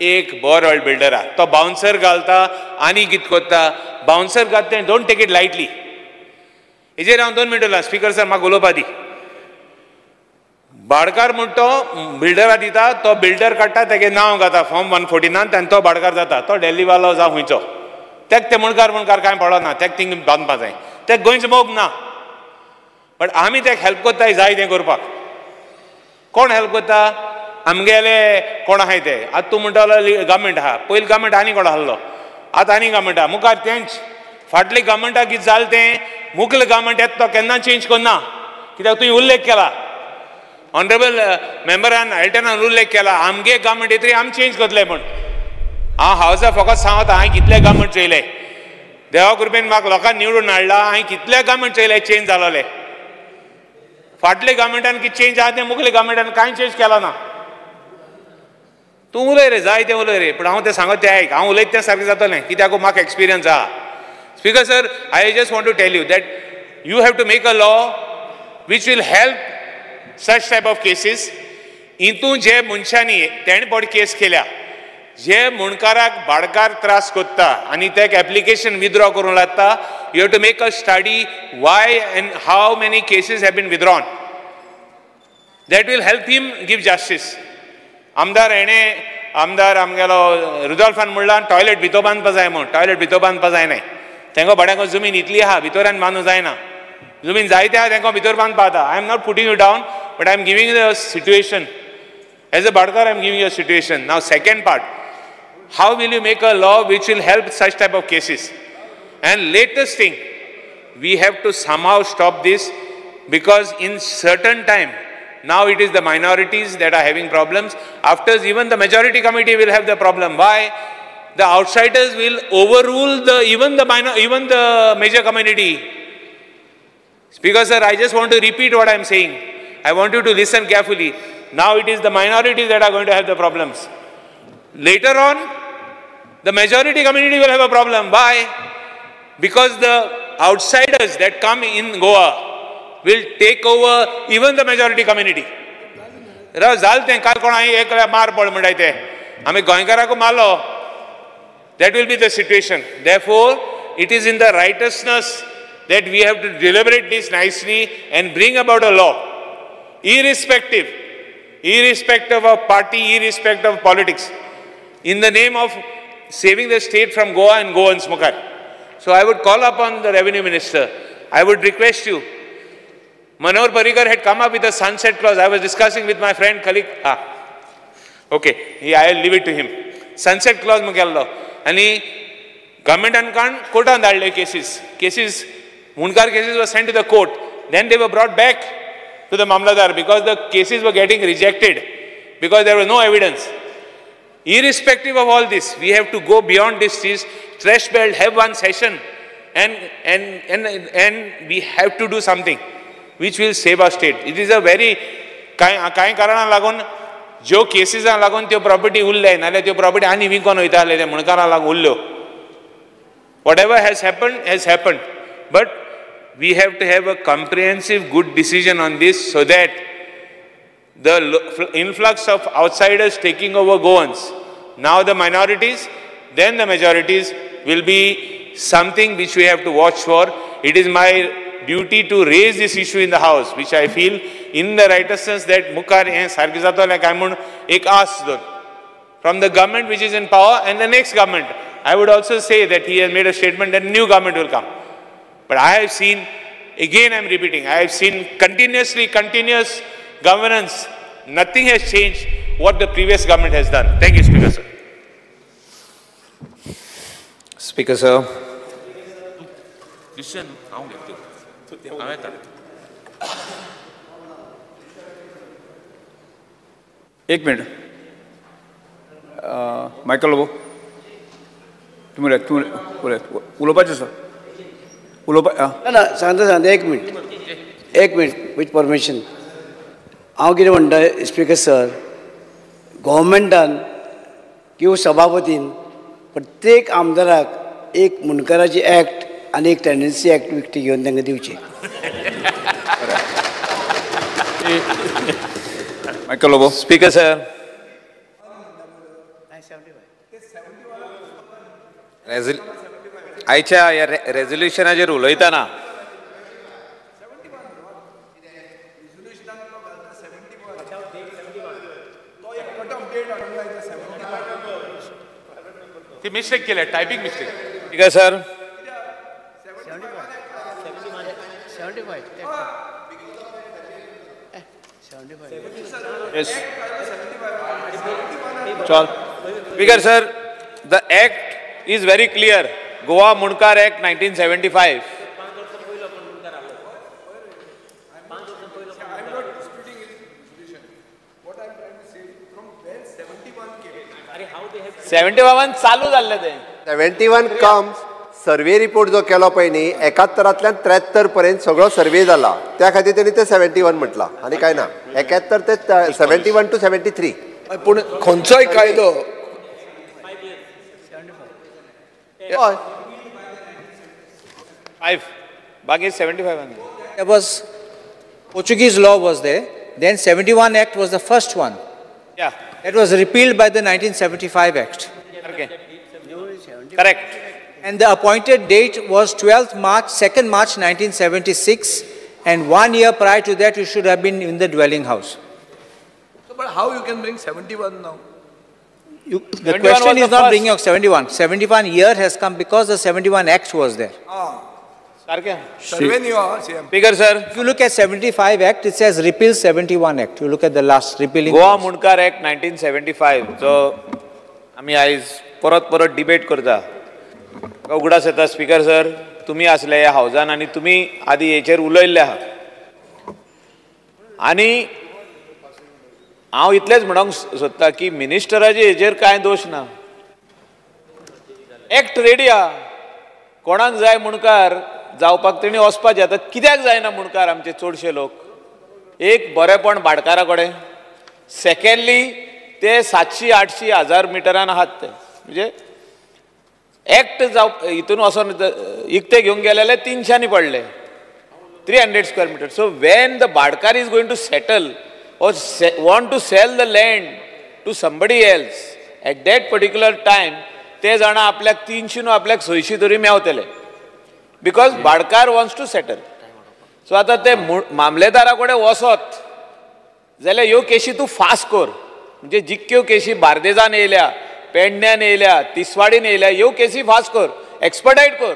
एक बरो बिल्डर आहा, तो बाउन्सर घालता आनी कितें करता, बाउन्सर घालता. Don't take it lightly. हेजेर हांव 2 मिनट उरला. स्पीकर सर म्हाका उलोवपा दी. भाटकार म्हण तो बिल्डरा दिता, तो बिल्डर काडटा, तेगे नांव घाता फॉर्म 149 आनी तो भाटकार जाता. तो डेल्लीवालो जावं खंयचो, तेक ते मुणकार मुणकार कांय पडना, तेक थिंग बांदपा जाय, तेक गोंयचो मोग ना. बट आमी तेक हेल्प करताय जाय तें करपाक. कोण हेल्प करता? आमगेले कोण आहाय ते. आतां तूं म्हणटालो गव्हर्मेंट आहा, पयलीं गव्हर्मेंट आनी कोण आहलो, आतां आनी गव्हर्मेंट आहा, मुखार तेंच. फाटले गव्हर्मेंटाक कितें जालें तें मुखले गव्हर्मेंट येता तो केन्ना चेंज करना. कित्याक तुवें उल्लेख केला, ऑनरेबल मेंबरान एल्टनान उल्लेख केला, आमगे गव्हर्मेंट येतरी आमी चेंज करतले म्हण. हांव हावसा फकत सांगता, हांवें कितले गव्हर्मेंट चोयले, देवा कृपेन म्हाका लोकांनी निवडून हाडला, हांवें कितले गव्हर्मेंट चोयले चेंज जालोले. फाटले गव्हर्मेंटान कितें चेंज आहा तें मुखले गव्हर्मेंटान कांय चेंज केला ना. तूं उलय रे, जाय तें उलय रे, पूण हांव तें सांगत तें आयक. हांव उलयत तें सारकें जातलें, कित्याक म्हाका एक्सपिरियन्स आहा. Speaker sir, I just want to tell you that you have to make a law which will help such type of cases. हितून जे मनशांनी तेणें पड केस केल्या, जे मुणकाराक भाटकार त्रास करता आनी तेक एप्लिकेशन विथड्रॉ करूंक लागता, you have to make a study why and how many cases have been withdrawn. That will help him give justice. आमदार हेणें, आमदार आमगेलो रुदोल्फान म्हणला टॉयलेट भितर बांदपा जाय म्हूण. टॉयलेट भितर बांदपा जायना, तेंको भाड्यांको जमीन इतली आहा, भितर आनी बांदूंक जायना. जमीन जायते आहा तेंकां भितर बांदपा जाता. I am not putting you down, but I am giving the situation. As a Bhatkar I am giving you situation. Now second part, how will you make a law which will help such type of cases? And latest thing, we have to somehow stop this, because in certain time, now it is the minorities that are having problems. After even the majority committee will have the problem. Why? The outsiders will overrule the even the major community. Speaker sir, I just want to repeat what I am saying. I want you to listen carefully. Now it is the minorities that are going to have the problems. Later on, the majority community will have a problem. Why? Because the outsiders that come in Goa will take over even the majority community. That will be the situation. Therefore, it is in the righteousness that we have to deliberate this nicely and bring about a law, irrespective of party, irrespective of politics, in the name of saving the state from Goa and Goans Mukhar. So I would call upon the revenue minister. I would request you. Manohar Parrikar had come up with a sunset clause. I was discussing with my friend, colleague. Okay, I will leave it to him. Sunset clause mukello. And government and court on the cases. Cases, Mundkar cases were sent to the court. Then they were brought back to the Mamladar because the cases were getting rejected because there was no evidence. Irrespective of all this, we have to go beyond this trash belt, have one session, and we have to do something which will save our state. It is a very कांय कारणां लागून ज्यो केसीसां लागून त्यो property उरले नाल्यार त्यो property आनी विकून वयताले ते मुणकारां लागून उरल्यो. Whatever has happened has happened, but we have to have a comprehensive good decision on this so that the influx of outsiders taking over Goans, now the minorities, then the majorities, will be something which we have to watch for. It is my duty to raise this issue in the house, which I feel in the righteousness that मुखार हें सारकें जातलें काय म्हूण एक आस दोन from the government which is in power and the next government. I would also say that he has made a statement that new government will come. But I have seen, again I am repeating, I have seen continuous governance. Nothing has changed what the previous government has done. Thank you, Speaker sir. Speaker sir. Listen, एक minute Michael Lobo तुमी उलयात तुमी उलयात उलोवपाचें sir उलोवपा ना सांगता सांगता एक minute with permission. हांव कितें म्हणटा स्पीकर सर, गव्हर्मेंटान किंवा सभापतीन प्रत्येक आमदाराक एक मुंडकाराची एक्ट आनी एक टेंडन्सी एक्ट विकती घेवन तांकां दिवची. Michael Lobo. Speaker sir, आयच्या ह्या रेजोल्युशनाचेर उलयतना ती मिस्टेक केल्या, typing mistake. Speaker sir, 75. Yes. Chal. Speaker sir, the act is very clear. Goa Mundkar Act 1975. I'm not disputing his position. What I'm trying to say, from when 71 came. 71 चालू जाल्लें तें. 71 comes. Survey report जो केलो पळय न्ही 71 73 पर्यंत सगळो survey जाला, त्या खातीर तेणी ते 71 म्हटलां आनी काय ना 71 ते 71 to 73. पूण खंयचोय कायदो हय 5 बाकी 75. There was Portuguese law was there, then 71 Act was the first one. Yeah. That was repealed by the 1975 Act. Okay. Correct. And the appointed date was 12th March, 2nd March 1976, and 1 year prior to that you should have been in the dwelling house. So, but how you can bring 71 now? The question is not bringing of 71. 71 year has come because the 71 Act was there. Ah. सारकें. Speaker sir, If you look at 75 Act, it says repeal 71 Act. You look at the last repealing. Goa Mundkar act 1975 जो आमी आयज परत परत debate करता, म्हाका उगडास येता स्पीकर सर, तुमी आसले ह्या हावजान आनी तुमी आदी हेचेर उलयल्ले आहा. आनी हांव इतलेंच म्हणूंक सोदता की मिनिस्टराचे हेचेर कांय दोश ना. एक्ट रेडी आहा, कोणाक जाय मुणकार जावपाक तेणी वचपाचें. आतां कित्याक जायना मुणकार आमचे चडशे लोक? एक बरेपण भाटकारा कडेन, सेकेंडली ते 700 800 1000 मिटरान आहात ते, म्हणजे एक्ट जाव हितून वचोन इकते घेवंक गेले जाल्यार 300 पडले, 300 square metre. So when the भाटकार is going to settle or want to sell the land to somebody else at that particular time, ते जाणा आपल्याक 300 न्हू आपल्याक 600 तरी मेवतले, because भाटकार वॉन्ट्स टू सेटल. सो आतां ते मामलेदारा कडेन वचत जाल्यार ह्यो केशी तूं फास्ट कर. म्हणजे जितक्यो केशी बार्देजान येयल्या, पेडण्यान येयल्या, तिसवाडीन येयल्या, ह्यो केशी फास्ट कर, एक्सपर्टायट कर.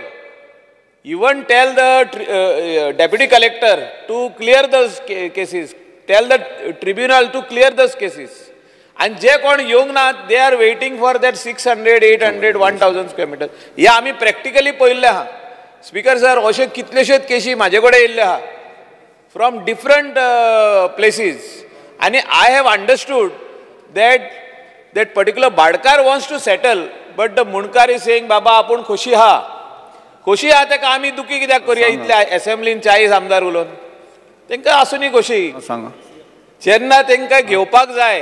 Even tell the deputy collector to clear those cases, tell the tribunal to clear those cases. आनी जे कोण येवंक ना, they are waiting for that 600 800 1000 square metre. हे आमी प्रॅक्टिकली पळयल्लें आहा. स्पीकर सर, अश्यो कितल्योश्योच केशी म्हाजे कडेन येयल्ल्यो आहा फ्रॉम डिफरंट प्लेसीस. आनी I have understood that that particular भाटकार wants to settle, but the Mundkar is saying बाबा आपूण खोशी आहा, खोशी आहा ताका आमी दुखी कित्याक करुया? इतल्या एसेंब्लीन 40 आमदार उलोवन तांकां आसूं न्ही खोशी. जेन्ना तांकां घेवपाक जाय,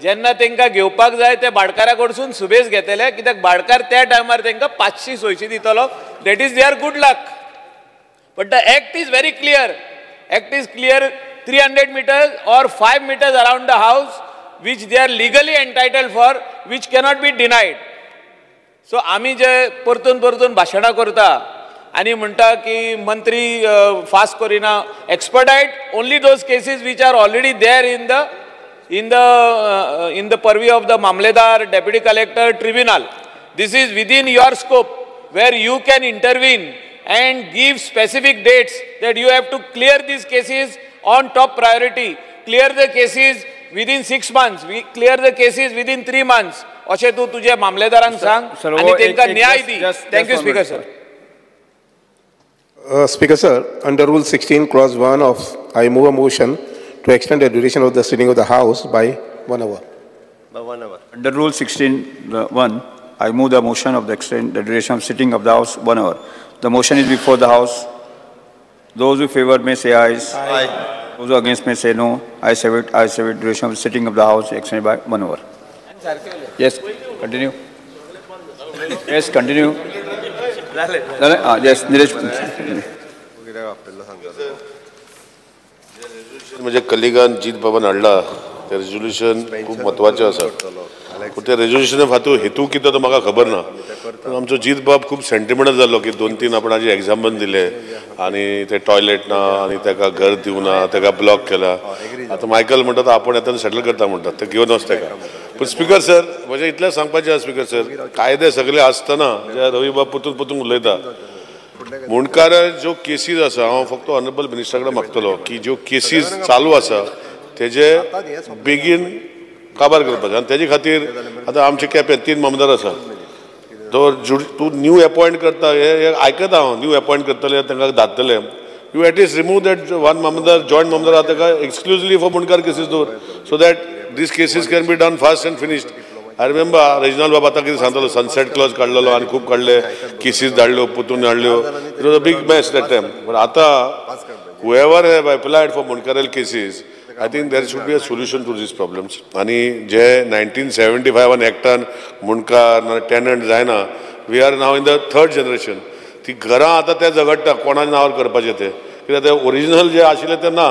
जेन्ना तांकां घेवपाक जाय ते भाटकारा कडसून सुबेज घेतले, कित्याक भाटकार त्या टायमार तांकां 500 600 दितलो. That is their good luck. But the act is very clear. Act is clear, 300 metres or 5 metres around the house which they are legally entitled for, which cannot be denied. So आमी जे परतून परतून भाशणां करता आनी म्हणटा की मंत्री fast करिना, expedite only those cases which are already there in the in the in the purview of the mamlatdar, deputy collector, tribunal. This is within your scope where you can intervene and give specific dates that you have to clear these cases on top priority, clear the cases within 6 months, we clear the cases within 3 months. अशें तूं तुजे मामलेदारांक सांग आनी तांकां न्याय दी. Thank you speaker sir. Speaker sir, under Rule 16, Clause 1 of, I move a motion to extend the duration of the sitting of the House by 1 hour. By 1 hour. Under Rule 16(1), I move the motion of the extend the duration of sitting of the House 1 hour. The motion is before the House. Those who favor may say ayes. Aye. Those who against may say no. I say it. I say it. Duration of sitting of the House extended by 1 hour. Yes, continue. Yes, continue. Yes, Nilesh. म्हणजे कलिगान जीत बाबान हाडला तें resolution खूब म्हत्वाचें आसा. पूण तें रेजोल्युशना फाटलो हेतू कितें तो म्हाका खबर ना. पूण आमचो जीत बाब खूब सेंटिमेंटल जाल्लो की 2-3 आपणाचे एग्जाम्पल दिले आनी ते टॉयलेट ना आनी ताका घर दिवना, ताका ब्लॉक केला. आतां मायकल म्हणटा आपूण येता सेटल करता म्हणटा, ते घेवन वच ताका. पूण स्पीकर सर, म्हजें इतलें सांगपाचें आसा स्पीकर सर, कायदे सगळे आसतना जे रवी बाब परतून परतून उलयता, मुंडकार ज्यो केसीज आसा, हांव फक्त ऑनरेबल मिनिस्टरा कडेन मागतलो की ज्यो केसीज चालू आसा तेजे बेगीन काबार करपाचें. आनी तेजे खातीर आतां आमचे केपें 3 मामदार आसा, तो तूं न्यू एपॉयंट करता हें आयकता हांव, न्यू एपॉयंट करतले तांकां धाडटले, you at least remove that one mamlatdar, joint mamlatdar आहा ताका एक्सक्लुजिवली फॉर मुंडकार केसीज दवर, so that these cases can be done fast and finished. I remember Reginald बाबा आतां कितें सांगतालो, सनसेट क्लॉज काडलेलो आनी खूब काडले, केसीस धाडल्यो परतून हाडल्यो. It was a big mess that time. But आतां whoever have applied for Mundkarel cases, I think there should be a solution to these problems. आनी जे 1975 एक्टान मुंडकार ना टेनंट जायना, we are now in the 3rd generation. ती घरां आतां ते झगडटा कोणा नांवार करपाचें तें, कित्याक ते ओरिजिनल जे आशिल्लें तें ना,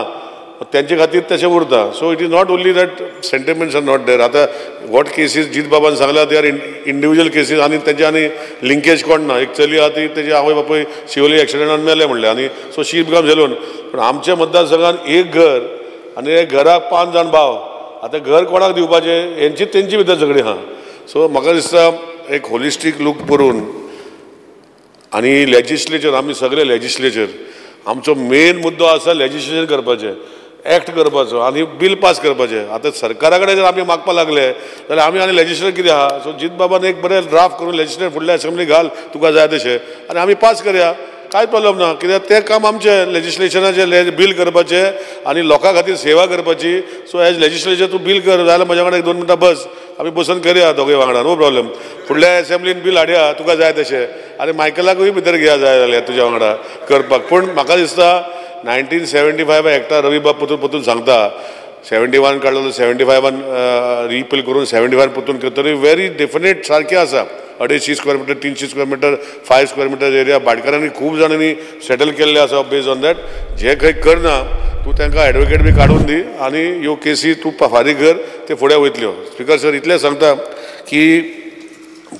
तेंचे खातीर तशें उरता. So it is not only that sentiments are not there. आतां what cases जीत बाबान सांगल्या they are individual cases आनी तेंचे आनी लिंकेज कोण ना. एक चली आहा ती तेजी आवय बापूय शिवोली एक्सिडंटान मेले म्हणलें आनी सो शी बिकम्स एलोन. पूण आमच्या मतदारसंघान एक घर आनी एक घराक 5 जाण भाव, आतां घर कोणाक दिवपाचें हेंची तेंची भितर झगडी आहा. सो म्हाका दिसता एक होलिस्टीक लूक करून आनी लेजिस्लेचर, आमी सगळे लेजिस्लेचर, आमचो मेन मुद्दो आसा लेजिस्लेशन करपाचें, एक्ट करपाचो आनी बील पास करपाचें. आतां सरकारा कडेन जर आमी मागपाक लागले जाल्यार आमी आनी लेजिस्लेटर कितें आहा. सो जीत बाबान एक बरें ड्राफ्ट करून लेजिस्लेटर फुडल्या असेंब्ली घाल तुका जाय तशें आनी आमी पास करया, कांय प्रॉब्लम ना. कित्याक तें काम आमचें लेजिस्लेशनाचें बील करपाचें आनी लोकां खातीर सेवा करपाची. सो एज लेजिस्लेचर तूं बील कर, जाल्यार म्हज्या वांगडा एक 2 मिनटां बस, आमी बसून करया दोगूय वांगडा, नो प्रॉब्लम. फुडल्या एसेंब्लीन बील हाडया तुका जाय तशें आनी मायकलाकूय भितर घेया जाय जाल्यार तुज्या वांगडा करपाक. पूण म्हाका दिसता 1975 एक्टा रवी बाब परतून परतून सांगता, 71 काडलो 75 रिपील करून 75 परतून करतरी व्हेरी डेफिनेट सारकें आसा. 250 square metre, 300 square metre, 5 square metre area भाटकारांनी खूब जाणांनी सेटल केल्ले आसा. बेज ऑन that जे खंय करना तूं तांकां एडवोकेट बी काडून दी आनी ह्यो केसी तूं फारीक कर, ते फुडें वयतल्यो. स्पिकर सर इतलें सांगता की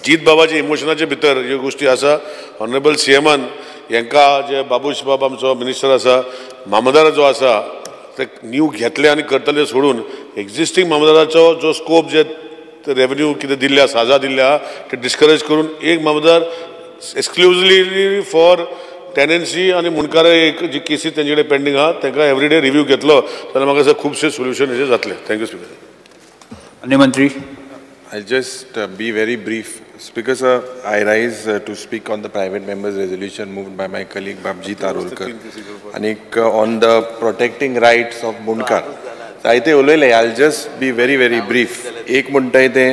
जीत बाबाच्या इमोशनाचे भितर ह्यो गोश्टी आसा. ऑनरेबल सीएमान हेंकां जे बाबूश बाब आमचो मिनिस्टर आसा, मामलेदार जो आसा ते न्यू घेतले आनी करतले सोडून एग्जिस्टींग मामलेदाराचो जो स्कोप जे रेवेन्यू कितें दिल्ले आसा, साजा दिल्ले आहा, ते डिस्करेज करून एक मामलेदार एक्सक्लुजिवली फॉर टेनन्सी आनी मुंडकार एक जी केसी तेंचे कडेन पेंडींग आहा तांकां एवरीडे रिव्यू घेतलो जाल्यार म्हाका दिसता खुबशे सोल्युशन हेजे जातले. Thank you speaker. आनी मंत्री. I'll just be very brief. Speaker sir, I rise to speak on the private members resolution moved by my colleague Babjit Arolkar and on the protecting rights of Mundkar. जायते उलयले, I'll just be very very brief. एक म्हणटाय ते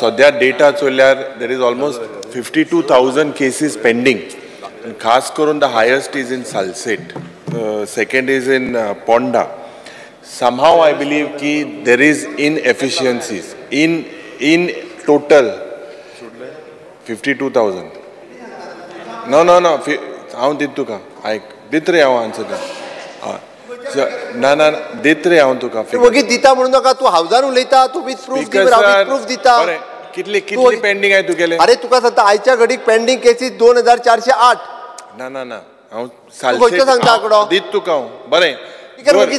सद्या data चोयल्यार there is almost 52,000 cases pending. And खास करून the highest is in Salcete, second is in Ponda. Somehow I believe ki there is inefficiencies in total 52,000. No no no, हांव दित तुका, आयक दित रे हांव आन्सर ना ना दित रे हांव तुका. वगीत दिता म्हणून नाका, तूं हावजार उलयता, तूं with proof the, with proof दिता. कितली कितली पेंडींग आहे तुगेले? अरे तुका सांगता आयच्या घडीक पेंडींग केसीस 2408. ना ना ना, हांव सालसेट सांगता आंकडो दित तुका हांव. बरें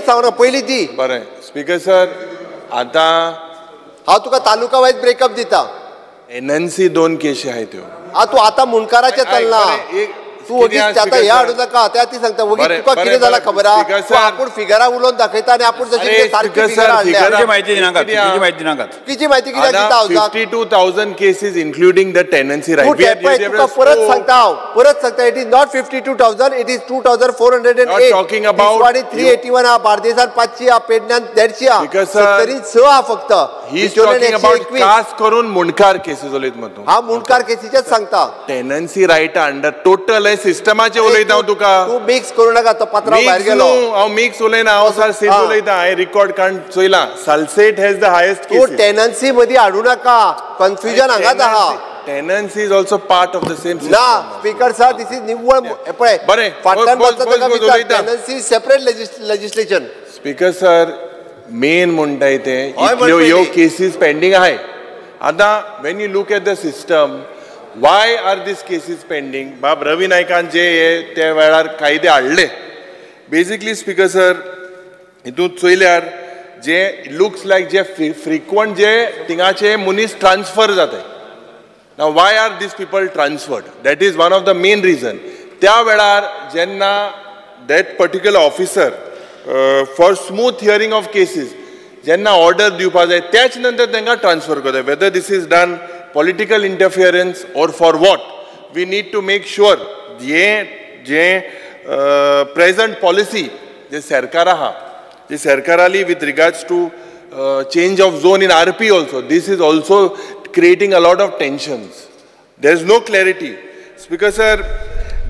सांग पयली दी. बरें स्पीकर सर, आतां हांव तुका तालुका वायज ब्रेकअप दिता. एनएनसी 2 केशी आहाय त्यो. आ तूं आतां मुंडकाराचें चल्ला, तूं वगीत आतां हें हाडूं नाका. त्या ती सांगता वगीत तुका कितें जालां खबर आहा, तूं आपूण फिगरां उलोवन दाखयता आनी आपूण जशें सारकी फिगरां हाडल्या. माहिती दिनाकात, चुकीची माहिती कित्याक दिता हांव? 52,000 cases including the tenancy right. तूं तुका परत सांगता हांव, परत सांगता, it is not 52,000, it is 2,408. Talking about 381 आहा, बार्देसान 500 आहा, पेडण्यान 150 आहा, सत्तरीन 6 आहा फक्त. He is talking about खास करून मुंडकार केसीस उलयत मग तूं. हांव मुंडकार केसीचेच सांगता. टेनन्सी रायट अंडर टोटल सिस्टमाचे उलयता हांव तुका. तूं मिक्स करूं नाका, तो पात्रांव भायर गेलो. हांव मिक्स उलयना, हांव सालसेट उलयता. हांवें रिकॉर्ड काडून चोयला, Salcete has the highest cases. तूं टेनन्सी मदीं हाडूं नाका, कन्फ्युजन हांगाच आहा. Tenancy is also part of the same system. ना स्पीकर सर, this is निव्वळ पळय बरें फाटल्यान बसता tenancy separate legislation. Speaker sir, main म्हणटाय तें इतल्यो ह्यो केसीस पेंडींग आहाय. आतां when you look at the system, why are these cases pending? बाब रवी नायकान जे हे त्या वेळार कायदे हाडले, बेसिकली स्पीकर सर हितून चोयल्यार जे लुक्स लायक जे फ्रिक्वंट जे थिंगाचे मनीस ट्रान्सफर जाताय. Now why are these people transferred? That is one of the main reason. त्या वेळार जेन्ना that particular officer for smooth hearing of cases जेन्ना ऑर्डर दिवपा जाय त्याच नंतर तांकां ट्रान्सफर करता. Whether this is done political interference or for what, we need to make sure हे जे प्रेझंट पॉलिसी जे सरकार आहा, जे सरकाराली with regards to change of zone in RP also, this is also creating a lot of tensions. There is no clarity. Speaker sir,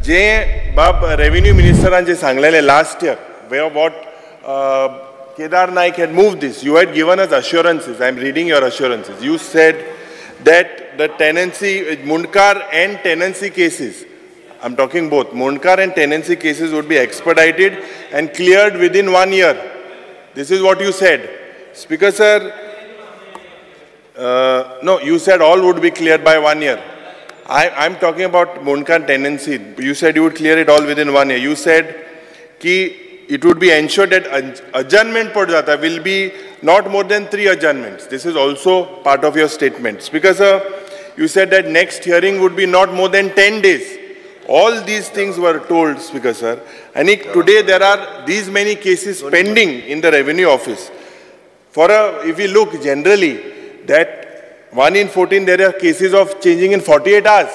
जे बाब revenue मिनिस्टरान जे सांगलेले last year, where what Kedar Naik had moved this, you had given us assurances. I am reading your assurances. You said that the tenancy, Mundkar and tenancy cases, I am talking both, Mundkar and tenancy cases would be expedited and cleared within 1 year. This is what you said. Speaker sir, no, you said all would be cleared by 1 year. I am talking about Mundkar tenancy. You said you would clear it all within 1 year. You said ki it would be ensured that adjournment pad jata will be not more than 3 adjournments. This is also part of your statement. Speaker sir, you said that next hearing would be not more than 10 days. All these things were told, Speaker sir. And today there are these many cases pending in the revenue office. For a, if we look generally, that 1 in 14 there are cases of changing in 48 hours.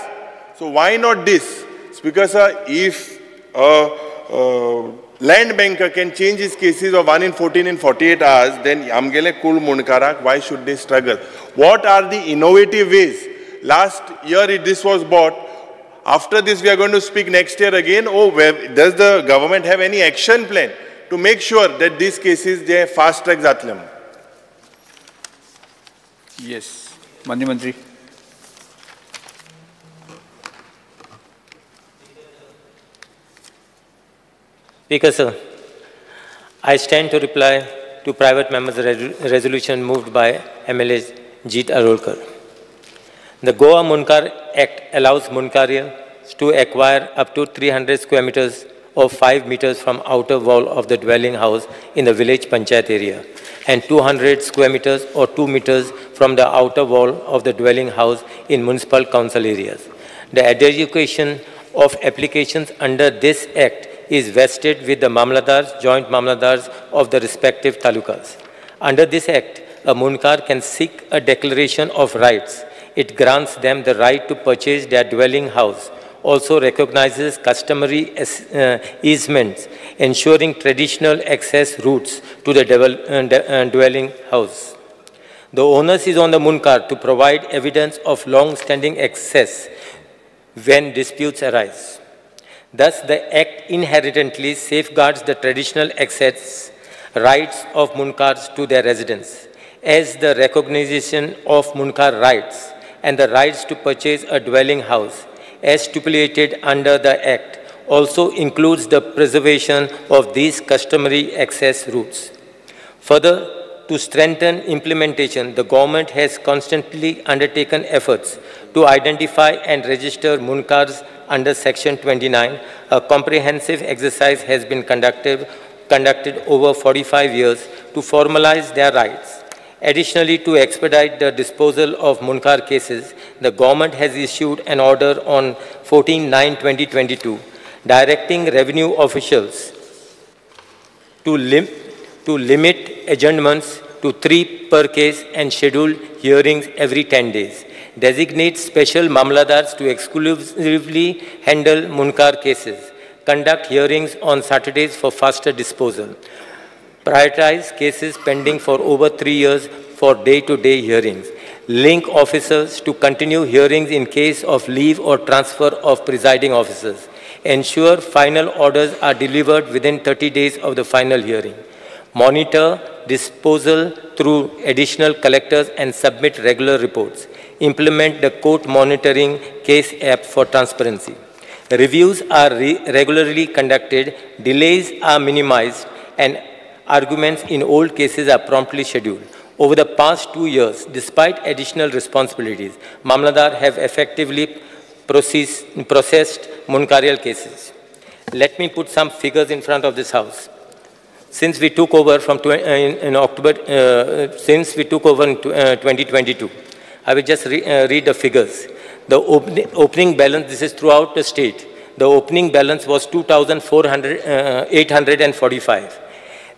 So why not this? Speaker sir, if a land banker can change his cases of 1 in 14 in 48 hours, then amgele kul munkarak, why should they struggle? What are the innovative ways? Last year this was bought. After this, we are going to speak next year again. Oh, where, does the government have any action plan to make sure that these cases, they fast track zatle? Yes. Manya Mantri. Speaker, sir, I stand to reply to private members' resolution moved by MLA Jeet Arolkar. The Goa Mundkar Act allows Mundkarials to acquire up to 300 square meters or 5 meters from outer wall of the dwelling house in the village panchayat area and 200 square meters or 2 meters from the outer wall of the dwelling house in municipal council areas. The adjudication of applications under this act is vested with the Mamladars, joint Mamladars of the respective talukas. Under this act, a Mundkar can seek a declaration of rights. It grants them the right to purchase their dwelling house, also recognizes customary easements, ensuring traditional access routes to the dwelling house. The onus is on the Mundkar to provide evidence of long-standing access when disputes arise. Thus, the Act inherently safeguards the traditional access rights of Mundkars to their residence, as the recognition of Mundkar rights and the rights to purchase a dwelling house, as stipulated under the Act, also includes the preservation of these customary access routes. Further, to strengthen implementation, the government has constantly undertaken efforts to identify and register Mundkars under Section 29. A comprehensive exercise has been conducted over 45 years to formalize their rights. Additionally, to expedite the disposal of Mundkar cases, the government has issued an order on 14/9/2022 directing revenue officials to limit adjournments to 3 per case and schedule hearings every 10 days. Designate special Mamladars to exclusively handle Mundkar cases. Conduct hearings on Saturdays for faster disposal. Prioritize cases pending for over 3 years for day-to-day hearings. Link officers to continue hearings in case of leave or transfer of presiding officers. Ensure final orders are delivered within 30 days of the final hearing. Monitor disposal through additional collectors and submit regular reports. Implement the court monitoring case app for transparency. Reviews are regularly conducted, delays are minimized, and arguments in old cases are promptly scheduled. Over the past 2 years, despite additional responsibilities, Mamladar have effectively processed Mundkarial cases. Let me put some figures in front of this house. Since we took over from in October, since we took over in 2022, I will just read the figures. The opening balance, this is throughout the state, the opening balance was 2,845.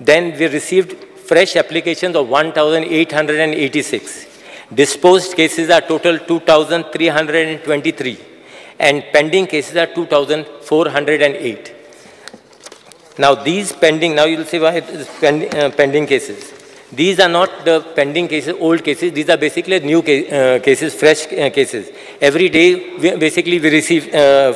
Then we received fresh applications of 1,886. Disposed cases are total 2,323 and pending cases are 2,408. Now these pending, now you'll see why it is pending cases. These are not the pending cases, old cases. These are basically new cases, fresh cases. Every day, we receive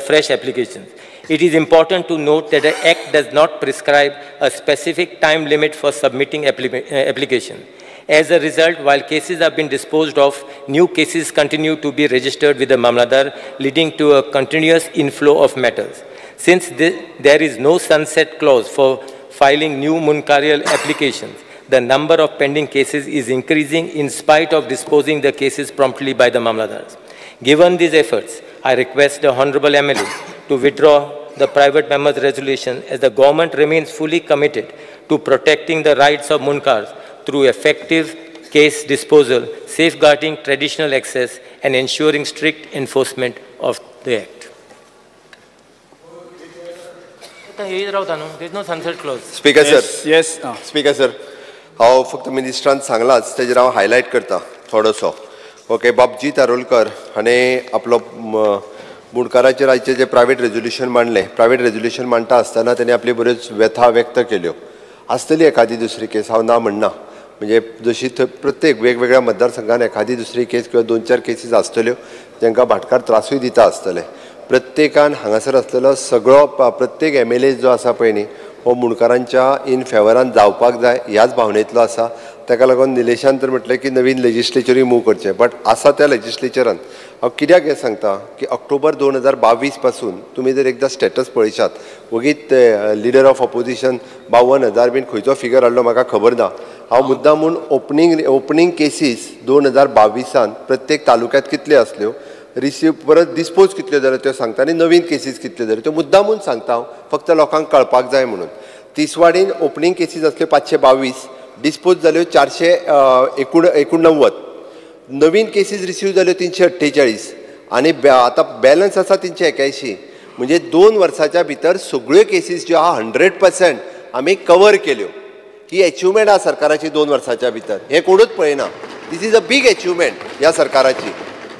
fresh applications. It is important to note that the Act does not prescribe a specific time limit for submitting application. As a result, while cases have been disposed of, new cases continue to be registered with the Mamladar, leading to a continuous inflow of matters. Since there is no sunset clause for filing new Mundkarial applications, the number of pending cases is increasing in spite of disposing the cases promptly by the Mamladars. Given these efforts, I request the Honorable MLA to withdraw the private members' resolution, as the government remains fully committed to protecting the rights of Mundkars through effective case disposal, safeguarding traditional access, and ensuring strict enforcement of the Act. आतां येयत रावता न्हू, there is no sunset clause. Speaker sir, yes speaker sir, हांव फक्त मिनिस्टरान सांगलाच तेजेर हांव highlight करता थोडोसो. ओके, बाब जीत आरोलकर हाणें आपलो मुंडकाराचेर आयचें जें प्रायवेट रेजोल्युशन मांडलें, प्रायवेट रेजोल्युशन मांडटा आसतना तेणी आपली बऱ्योच व्यथा व्यक्त केल्यो. आसतली एखादी दुसरी केस, हांव ना म्हणना, म्हणजे जशी थंय प्रत्येक वेगवेगळ्या मतदारसंघान एखादी दुसरी केस किंवा 2-4 केसीस आसतल्यो जांकां भाटकार त्रासूय दिता आसतले. प्रत्येकान हांगासर आसलेलो सगळो प्रत्येक MLA जो आसा पळय न्ही हो मुंडकारांच्या इन फेवरान जावपाक जाय ह्याच भावनेंतलो आसा. ताका लागून निलेशान तर म्हटलें की नवीन लेजिस्लेचरूय मूव करचें, बट आसा त्या लेजिस्लेचरान हांव कित्याक हें सांगता की ऑक्टोबर 2022 पासून तुमी जर एकदां स्टेटस पळयशात, वगीत लिडर ऑफ ऑपोजिशन 52,000 बीन खंयचो फिगर हाडलो म्हाका खबर ना. हांव मुद्दाम म्हूण ओपनींग केसीस 2022 प्रत्येक तालुक्यांत कितल्यो आसल्यो, रिसीव परत डिस्पोज कितल्यो जाल्यो त्यो सांगता आनी नवीन केसीस कितल्यो जाल्यो त्यो मुद्दामून सांगता हांव, फक्त लोकांक कळपाक जाय म्हणून. तिसवाडीन ओपनींग केसीस आसल्यो 522, डिस्पोज जाल्यो 489, नवीन केसीस रिसीव जाल्यो 348 आनी आतां बॅलन्स आसा 381. म्हणजे 2 वर्साच्या भितर सगळ्यो केसीस ज्यो आहा 100% आमी कवर केल्यो. ही एचिवमेंट आहा सरकाराची 2 वर्साच्या भितर, हें कोणूच पळयना. This is a big achievement ह्या सरकाराची,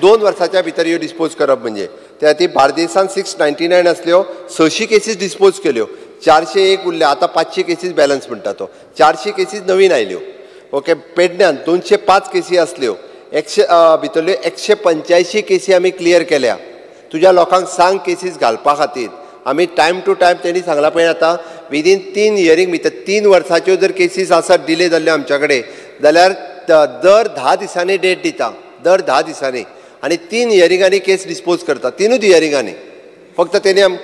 2 वर्साच्या भितर ह्यो डिस्पोज करप म्हणजे. त्या खातीर बार्देसान 699 आसल्यो, 600 केसीस डिस्पोज केल्यो, 401 उरल्या, आतां 500 केसीस बॅलन्स म्हणटा तो, 400 केसीस नवीन आयल्यो. ओके, पेडण्यान 205 केसी आसल्यो, भितरल्यो 185 केसी आमी क्लियर केल्या. तुज्या लोकांक सांग केसीस घालपा खातीर आमी टायम टू टायम तेणी सांगलां पळय आतां विदीन 3 हियरींग भितर 3 वर्साच्यो जर केसीस आसात डिले जाल्ल्यो आमच्या कडेन जाल्यार दर 10 दिसांनी डेट दिता, दर 10 दिसांनी, आनी 3 हियरिंगांनी केस डिस्पोज करता, 3 हियरिंगांनी फक्त तेणी आम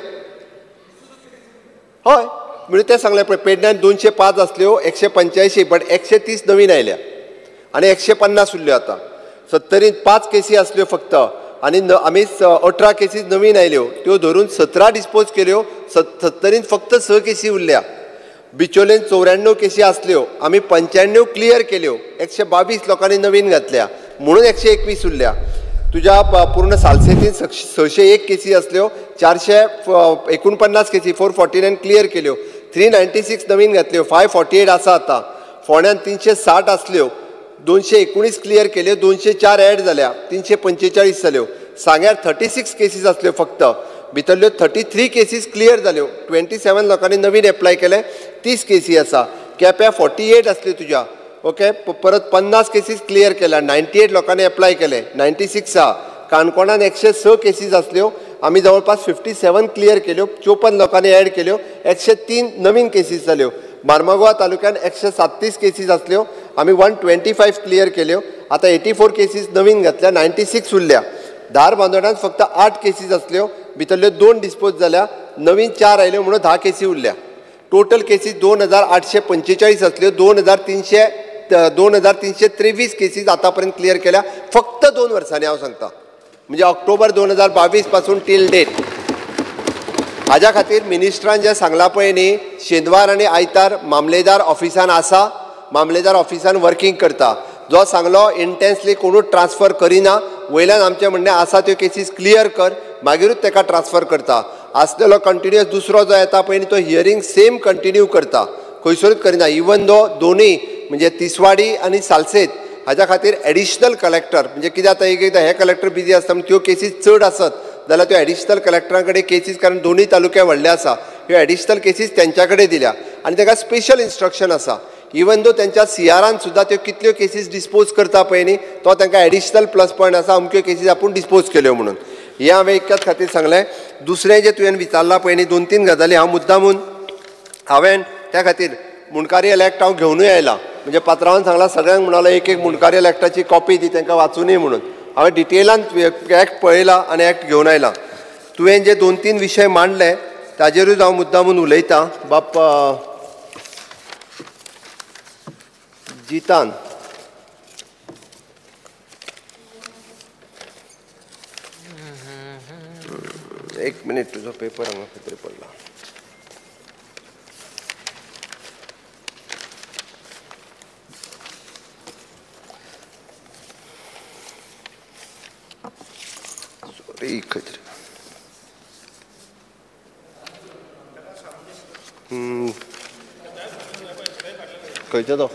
हय म्हणजे तें सांगलें पळय पेडण्यान 205 आसल्यो, 185, बट 130 नवीन आयल्या आनी 150 उरल्यो. आतां सत्तरीन 5 केसी आसल्यो फक्त आनी आमी 18 केसीस नवीन आयल्यो, त्यो धरून 17 डिस्पोज केल्यो, सत्तरीन फक्त 6 केसी उरल्या. बिचोलेन 94 केसी आसल्यो, आमी 95 क्लियर केल्यो, 122 लोकांनी नवीन घातल्या म्हणून 121 उरल्या. तुज्या पूर्ण सालसेतीन 601 केसी आसल्यो, 449 केसी 449 क्लियर केल्यो, 396 नवीन घातल्यो, 548 आसा आतां. फोंड्यान 360 आसल्यो, 219 क्लियर केल्यो, 204 ऍड जाल्या, 345 जाल्यो. सांग्यार 36 केसीस आसल्यो फक्त, भितरल्यो 33 केसीस क्लियर जाल्यो, 27 लोकांनी नवीन एप्लाय केले, 30 केसी आसा. केप्यां 48 आसल्यो तुज्या, ओके, परत 50 केसीस क्लियर केल्या, 98 लोकांनी एप्लाय केले, 96 आहा. काणकोणान 106 केसीस आसल्यो, आमी जवळपास 57 क्लियर केल्यो, 54 लोकांनी ऍड केल्यो, 103 नवीन केसीस जाल्यो. मार्मागोवा तालुक्यान 137 केसीस आसल्यो, आमी 125 क्लियर केल्यो, आतां 84 केसीस नवीन घातल्या, 96 उरल्या. धारबांदोड्यान फक्त 8 केसीस आसल्यो, भितरल्यो 2 डिस्पोज जाल्या, नवीन 4 आयल्यो म्हणून 10 केसी उरल्या. टोटल केसीस 2845 आसल्यो, 2323 केसीस आतां पर्यंत क्लियर केल्या फक्त 2 वर्सांनी. हांव सांगता म्हणजे ऑक्टोबर 2022 पासून टील डेट. हाज्या खातीर मिनिस्टरान जें सांगलां पळय न्ही, शेनवार आनी आयतार मामलेदार ऑफिसान आसा, मामलेदार ऑफिसान वर्किंग करता. जो सांगलो इंटेन्सली कोणूच ट्रान्सफर करिना, वयल्यान आमचें म्हणणें आसा त्यो केसीस क्लियर कर, मागीरूच ताका ट्रान्सफर करता. आसलेलो कंटिन्युअस दुसरो जो येता पळय न्ही तो हियरींग सेम कंटिन्यू करता, खंयसरूच करिना. इवन दो दोनूय म्हणजे तिसवाडी आनी सालसेत हाज्या खातीर एडिशनल कलेक्टर, म्हणजे कितें जाता एक एकदां हे कलेक्टर बिजी आसता म्हणून त्यो केसीस चड आसत जाल्यार त्यो एडिशनल कलेक्टरां कडेन केसीस, कारण दोनूय तालुके व्हडले आसा, ह्यो एडिशनल केसीस तेंच्या कडेन दिल्या आनी ताका स्पेशल इन्स्ट्रक्शन आसा. इवन दो तेंच्या सीआरान सुद्दां त्यो कितल्यो केसीस डिस्पोज करता पळय न्ही तो तांकां एडिशनल प्लस पॉयंट आसा, अमक्यो केसीस आपूण डिस्पोज केल्यो म्हणून. हें हांवें इतक्याच खातीर सांगलें. दुसरें जें तुवें विचारलां पळय न्ही, 2-3 गजाली हांव मुद्दामून हांवें त्या खातीर मुंडकारी एक्ट हांव घेवनूय आयला. म्हणजे पात्रांवान सांगलां सगळ्यांक म्हणलो एक एक मुंडकारी एक्टाची कॉपी दी तांकां वाचुनूय म्हणून. हांवें डिटेलान एक्ट पळयला आनी एक्ट घेवन आयला. तुवें जे 2-3 विशय मांडले ताजेरूच हांव मुद्दामून उलयतां. बाप जितान एक मिनिट, तुजो पेपर हांगा खंय तरी पडला. सॉरी, खंय तरी खंयचो तो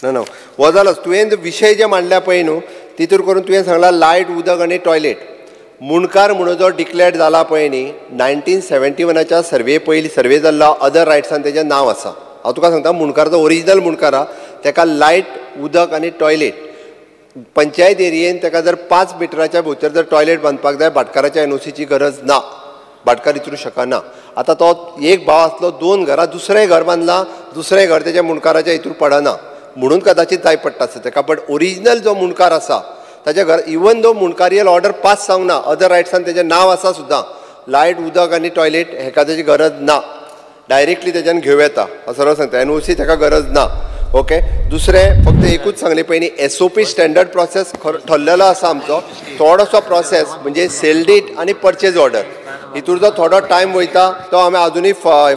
ना ना हो जालोच. तुवें विशय जे मांडल्या पळय न्हू तितूर करून तुवें सांगला लायट उदक आनी टॉयलेट. मुंडकार म्हणून जो डिक्लेअर्ड जाला पळय न्ही 1971च्या सर्वे पयली सर्वे जाल्लो अदर रायट्सान तेजें नांव आसा. हांव तुका सांगता मुंडकार जो ओरिजिनल मुंडकार आहा तेका लायट उदक आनी टॉयलेट पंचायत एरियेन तेका जर 5 मिटराच्या भितर जर टॉयलेट बांदपाक जाय भाटकाराच्या एनओसीची गरज ना, भाटकार विचारूं शकना. आतां तो एक भाव आसलो 2 घरां दुसरें घर बांदलां दुसरें घर तेज्या मुंडकाराच्या हितूर पडना म्हणून कदाचित जाय पडटा आसत तेका. बट ओरिजिनल जो मुंडकार आसा ताच्या घर इवन दो मुंडकारियल ऑर्डर पास जावंक ना अदर रायट्सान तेजें नांव आसा सुद्दां लायट उदक आनी टॉयलेट हेका तेजी गरज ना, डायरेक्टली तेज्यान घेवं येता. हांव सरळ सांगता एनओसी तेका गरज ना. ओके दुसरें फक्त एकूच सांगलें पळय न्ही एसओपी स्टँडर्ड प्रोसेस ठरलेलो आसा आमचो थोडोसो प्रोसेस म्हणजे सेल डीट आनी परचेज ऑर्डर हितूर जो थोडो टायम वयता तो आमी आजुनूय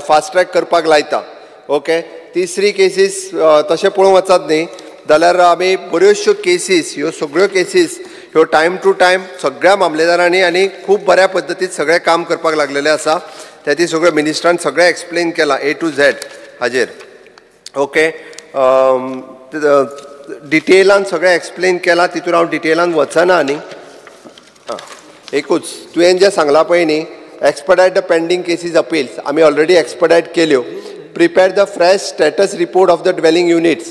फास्ट ट्रॅक करपाक लायता. ओके तिसरी केसीस तशें पळोवंक वचत न्ही जाल्यार आमी बऱ्योचश्यो केसीस ह्यो सगळ्यो केसीस ह्यो टायम टू टायम सगळ्या मामलेदारांनी आनी खूब बऱ्या पद्दतीन सगळें काम करपाक लागलेलें आसा. त्या ती सगळ्यो मिनिस्टरान सगळें एक्सप्लेन केलां ए टू झॅड हाजेर. ओके डिटेलान सगळें एक्सप्लेन केलां तितून हांव डिटेलान वचना. आनी आं एकूच तुवें जें सांगलां पळय न्ही expedite the pending cases appeals आमी ऑलरेडी एक्सपडायट केल्यो. Prepare the fresh status report of the dwelling units.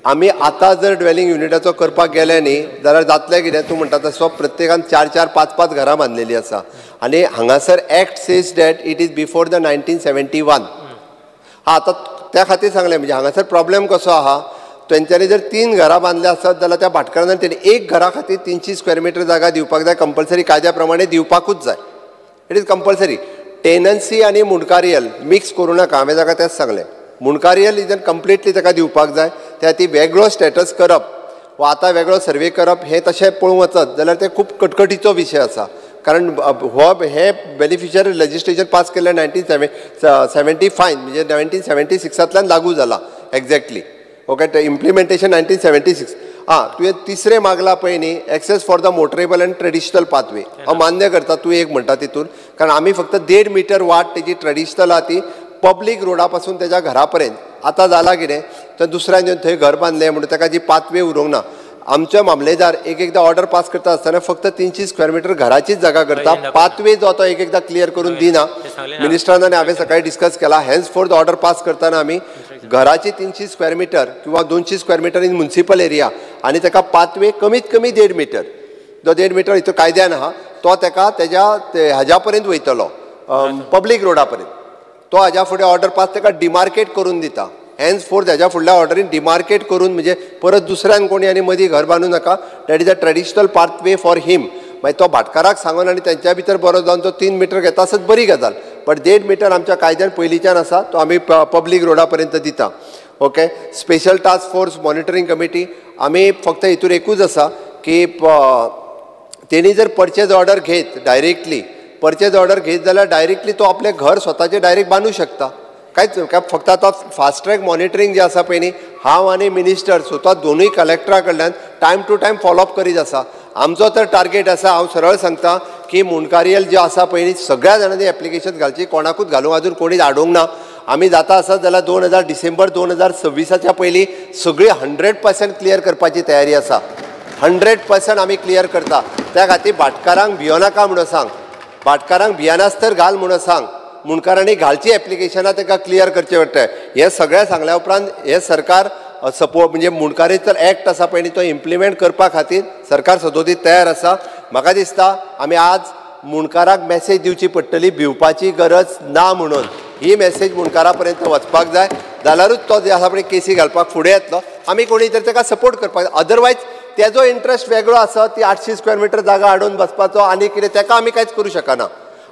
आमी आतां जर ड्वेलिंग युनिटाचो करपाक गेले न्ही जाल्यार जातलें कितें तूं म्हणटा तसो प्रत्येकान 4 4 5 5 घरां बांदलेलीं आसा आनी हांगासर act says that it is before the 1971. हां आतां त्या खातीर सांगलें म्हणजे हांगासर प्रॉब्लेम कसो आहा तेंच्यांनी जर 3 घरां बांदल्या आसत जाल्यार त्या भाटकारान तेणी एक घरा खातीर 300 स्क्वेअर मिटर जागा दिवपाक जाय, कंपल्सरी कायद्या प्रमाणे दिवपाकूच जाय. It is compulsory. Tenancy आनी मुंडकारियल मिक्स करूं नाका हांवें ताका तेंच सांगलें. मुंडकारियल is completely ताका दिवपाक जाय, त्या खातीर वेगळो स्टेटस करप वा आतां वेगळो सर्वे करप हें तशें पळोवंक वचत जाल्यार तें खूब कटकटीचो विशय आसा. कारण हो हें बेनिफिशियरी लेजिस्लेशन पास केल्लें 1975 म्हणजे 1976 लागू जाला एग्जॅक्टली. ओके ते इम्प्लिमेंटेशन 1976. आं तुवें तिसरें मागलां पळय न्ही access for the motorable and traditional pathway. हांव मान्य करता तूं एक म्हणटा तितून कारण आमी फक्त 1.5 मिटर वाट तेजी ट्रेडिशनल आहा ती पब्लीक रोडा पासून तेज्या घरा पर्यंत. आतां जालां कितें तर दुसऱ्यान येवन थंय घर बांदलें म्हणून ताका जी पाथवे उरूंक ना. आमचे मामलेदार एक एकदां ऑर्डर पास करता आसतना फक्त 300 स्क्वेअर मिटर घराचीच जागा करता, पाथवे जो तो एक एकदां क्लियर करून दिना. मिनिस्टरान आनी हांवें सकाळी डिस्कस केला हेन्स फोर्थ ऑर्डर पास करतना आमी घराची 300 स्क्वेअर मिटर किंवा 200 square metre in municipal area आनी ताका पाथवे कमीत कमी 1.5 मिटर जो 1.5 मिटर हितून कायद्यान आहा तो ताका तेज्या हाज्या पर्यंत वयतलो पब्लीक रोडा पर्यंत. तो हाज्या फुडें ऑर्डर पास ताका डिमार्केट करून दिता. हेन्स फोर्थ हेज्या फुडल्या ऑर्डरीन डिमार्केट करून म्हणजे परत दुसऱ्यान कोणी आनी मदीं घर बांदूं नाका. That is a traditional pathway for him. मागीर तो भाटकाराक सांगून आनी तेंच्या भितर बरो जावन तो 3 मिटर घेता आसत बरी गजाल, बट 1.5 मिटर आमच्या कायद्यान पयलींच्यान आसा तो आमी पब्लीक रोडा पर्यंत दिता. Okay special task force monitoring committee आमी फक्त हितूर एकूच आसा की तेणी जर परचेज ऑर्डर घेत डायरेक्टली परचेज ऑर्डर घेत जाल्यार डायरेक्टली तो आपलें घर स्वताचें डायरेक्ट बांदूं शकता. कांयच फक्त आतां फास्ट ट्रॅक मॉनिटरींग जें आसा पळय न्ही हांव आनी मिनिस्टर स्वता दोनूय कलेक्टरा कडल्यान टायम टू टायम फॉलोअप करीत आसा. आमचो तर टार्गेट आसा हांव सरळ सांगता की मुंडकारियल जें आसा पळय न्ही सगळ्या जाणांनी एप्लिकेशन घालची, कोणाकूच घालूंक अजून कोणीच हाडूंक ना. आमी जाता आसत जाल्यार 2000 डिसेंबर 2026 पयलीं सगळी 100% क्लियर करपाची तयारी आसा. 100% आमी क्लियर करता. त्या खातीर भाटकारांक भियोनाका म्हणून सांग, भाटकारांक भियानास्तर घाल म्हणून सांग, मुंडकारांनी घालची एप्लिकेशनां तांकां क्लियर करचें पडटा. हें सगळें सांगल्या उपरांत हें सरकार सपोर्ट म्हणजे मुंडकारीचो एक्ट आसा पळय न्ही तो इम्प्लिमेंट करपा खातीर सरकार सदोदीत तयार आसा. म्हाका दिसता आमी आज मुंडकाराक मॅसेज दिवची पडटली भिवपाची गरज ना म्हणून. ही मॅसेज मुंडकारा पर्यंत वचपाक जाय जाल्यारूच तो जे आसा पळय केसी घालपाक फुडें येतलो. आमी कोणी तर ताका सपोर्ट करपाक जाय, अदरवायज तेजो इंट्रस्ट वेगळो आसा ती 800 स्क्वेअर मिटर जागा हाडून बसपाचो आनी कितें ताका आमी कांयच करूं शकना.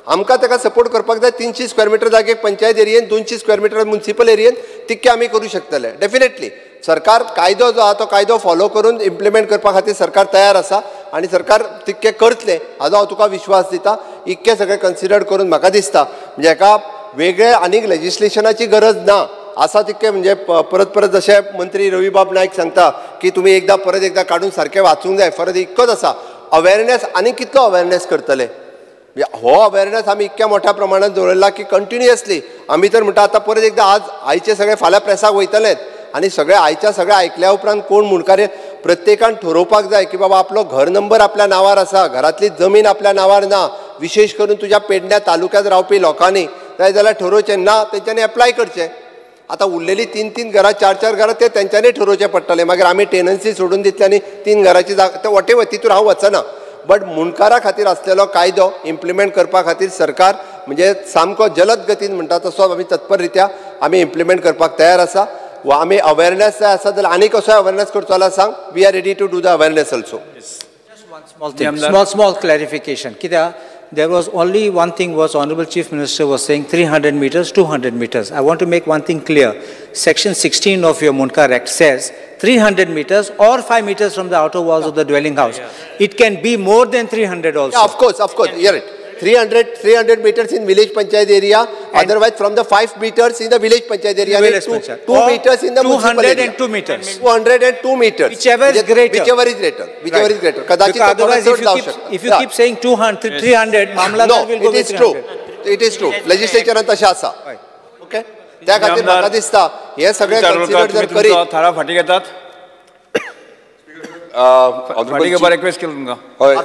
आमकां ताका सपोर्ट करपाक जाय. 300 स्क्वेअर मिटर जागेक पंचायत एरियेन 200 स्क्वेअर मिटर म्युनिसिपल एरियेन तितकें आमी करूं शकतले. डेफिनेटली सरकार कायदो जो आहा तो कायदो फॉलो करून इम्प्लिमेंट करपा खातीर सरकार तयार आसा आनी सरकार तितकें करतलें हाजो हांव तुका विश्वास दिता. इतकें सगळें कन्सिडर करून म्हाका दिसता म्हणजे हेका वेगळें आनीक लेजिस्लेशनाची गरज ना आसा तितकें म्हणजे परत परत जशें मंत्री रवीबाब नायक सांगता की तुमी एकदां परत एकदां काडून सारकें वाचूंक जाय. फरक इतकोच आसा अवेरनेस आनी कितलो अवेरनेस करतले. हो अवेरनेस आमी इतक्या मोठ्या प्रमाणात दवरला की कंटिन्युअसली आमी तर म्हणटा आतां परत एकदां आज आयचे सगळे फाल्यां प्रेसाक वयतलेच आनी सगळे आयच्या सगळे आयकल्या उपरांत कोण मुंडकार प्रत्येकान ठरोवपाक जाय की बाबा आपलो घर नंबर आपल्या नांवार आसा, घरांतली जमीन आपल्या नांवार ना, विशेष करून तुज्या पेडण्या तालुक्यांत रावपी लोकांनी जाय जाल्यार ठरोवचें ना तेंच्यांनी एप्लाय करचें. आतां उरलेली 3-3 घरां 4-4 घरां ते तेंच्यांनी ठरोवचें पडटलें. मागीर आमी टेनन्सी सोडून दितले आनी 3 घराची जागा ते वटेवर तितूर हांव वचना. बट मुंडकारा खातीर आसलेलो कायदो इम्प्लिमेंट करपा खातीर सरकार म्हणजे सामको जलद गतीन म्हणटा तसो आमी तत्पर रित्या आमी इम्प्लिमेंट करपाक तयार आसा. वा आमी अवेरनेस जाय आसा जाल्यार आनी कसो अवेरनेस करचो जाल्यार सांग, we are ready to do the awareness also. Small small clarification कित्याक there was only one thing was Honorable Chief Minister was saying 300 meters, 200 meters. I want to make one thing clear. Section 16 of your Mundkar Act says 300 meters or 5 meters from the outer walls of the dwelling house. Yeah. It can be more than 300 also. Yeah, of course. You're right. 300 meters in village panchayat area, and otherwise from the 5 meters in the village panchayat area, village panchayat. 2 meters in the municipal area. 202 meters. 202 meters. Whichever is greater. Whichever is greater. Whichever right. is greater. Kadachit otherwise, if you keep saying 200, 300, Mamladar will go with 300. No, it is true. It is true. Legislature तशें आसा. Okay? त्या खातीर म्हाका दिसता हे सगळे consider जर करीत थाराव फाटीं घेतात.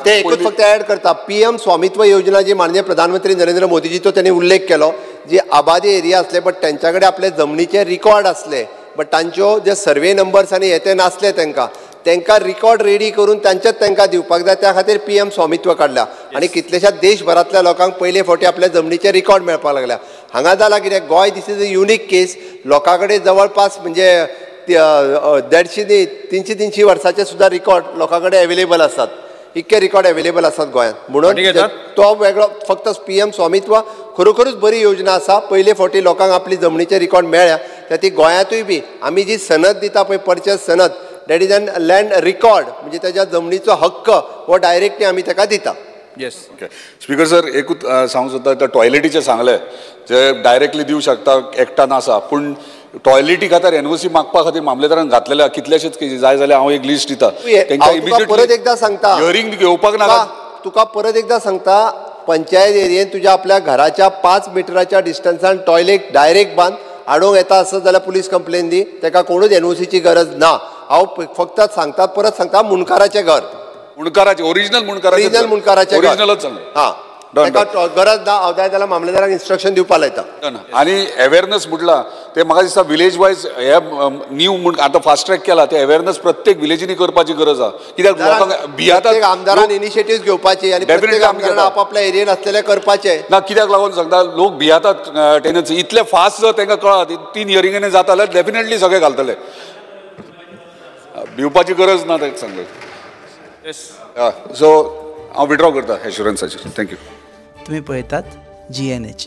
ते एकूच फक्त ऍड करता, पीएम स्वामित्व योजना जी माननीय प्रधानमंत्री नरेंद्र मोदीजीचो त्यांनी उल्लेख केलो, जी आबादी एरिया असले बट त्यांच्या कडेन आपले जमनीचे रिकॉर्ड असले बट तांच्यो जे सर्वे नंबर्स आनी हे ते नासले तांकां, तांकां रिकॉर्ड रेडी करून तांच्याच तांकां दिवपाक जाय. त्या खातीर पीएम स्वामित्व काडल्या आनी कितल्याश्या देशभरांतल्या लोकांक पयले फावटी आपल्या जमनीचे रिकॉर्ड मेळपाक लागल्या. हांगा जाला कितें, Goa this is a unique case. लोकां कडेन जवळपास म्हणजे 150 300-300 वर्साचे सुद्धा रिकॉर्ड लोकां कडेन अवेलेबल आसात, इतके रिकॉर्ड अवेलेबल आसात गोंयांत. म्हणून तो वेगळो फक्त पीएम स्वामित्व खरोखरूच बरी योजना आसा. पयले फावटी लोकांक आपली जमनीचे रिकॉर्ड मेळ्ळ्या. त्या ती गोंयांतूय बी आमी जी सनद दिता पळय, परचेस सनद, that is an land record, म्हणजे ताच्या जमनीचो हक्क हो डायरेक्टली आमी ताका दिता. येस. ओके स्पीकर सर, एकूच सांगूंक सोदता, टॉयलेटीचें सांगलें जे डायरेक्टली दिवं शकता एक्टान आसा, पूण टॉयलेटी खातीर एनओसी मागपा खातीर मामलेदारान घातलेल्या कितलेशेच केसी जाय जाल्यार हांव एक लिस्ट दिता. तांकां परत एकदां सांगता, हियरींग घेवपाक नाका. तुका परत एकदां सांगता, पंचायत एरियेन तुज्या आपल्या घराच्या 5 मिटराच्या डिस्टन्सान टॉयलेट डायरेक्ट बांद. आडोवंक येता आसत जाल्यार पुलीस कंप्लेन दी, ताका कोणूच एनओसीची गरज ना. हांव फक्त सांगता, परत सांगता, मुंडकाराचें घर, मुंडकाराचें ओरिजिनल मुंडकाराचें, ओरिजिनल मुंडकाराचें ओरिजिनलच सांगलें. हां, ताका गरज ना. हांव जाय जाल्यार मामलेदारांक इन्स्ट्रक्शन दिवपाक लायता. आनी अवेरनेस म्हटलां ते म्हाका दिसता विलेज वायज हे न्यू म्हूण आतां फास्ट ट्रॅक केला, ते अवेरनेस प्रत्येक विलेजींनी करपाची गरज आसा. कित्याक लोकांक भियेतात, आमदारान इनिशिएटीव घेवपाची आनी प्रत्येक आमदारान आपापल्या एरियेन आसलेले करपाचे ना. कित्याक लागून सांगता, लोक भियेतात टेनन्सी इतले फास्ट जर तांकां कळत 3 हियरिंगांनी जाता जाल्यार डेफिनेटली सगळे घालतले. भिवपाची गरज ना ताका सांगलें. सो हांव विड्रॉ करता एश्युरन्साचेर. Thank you. तुमी पळयतात GNH.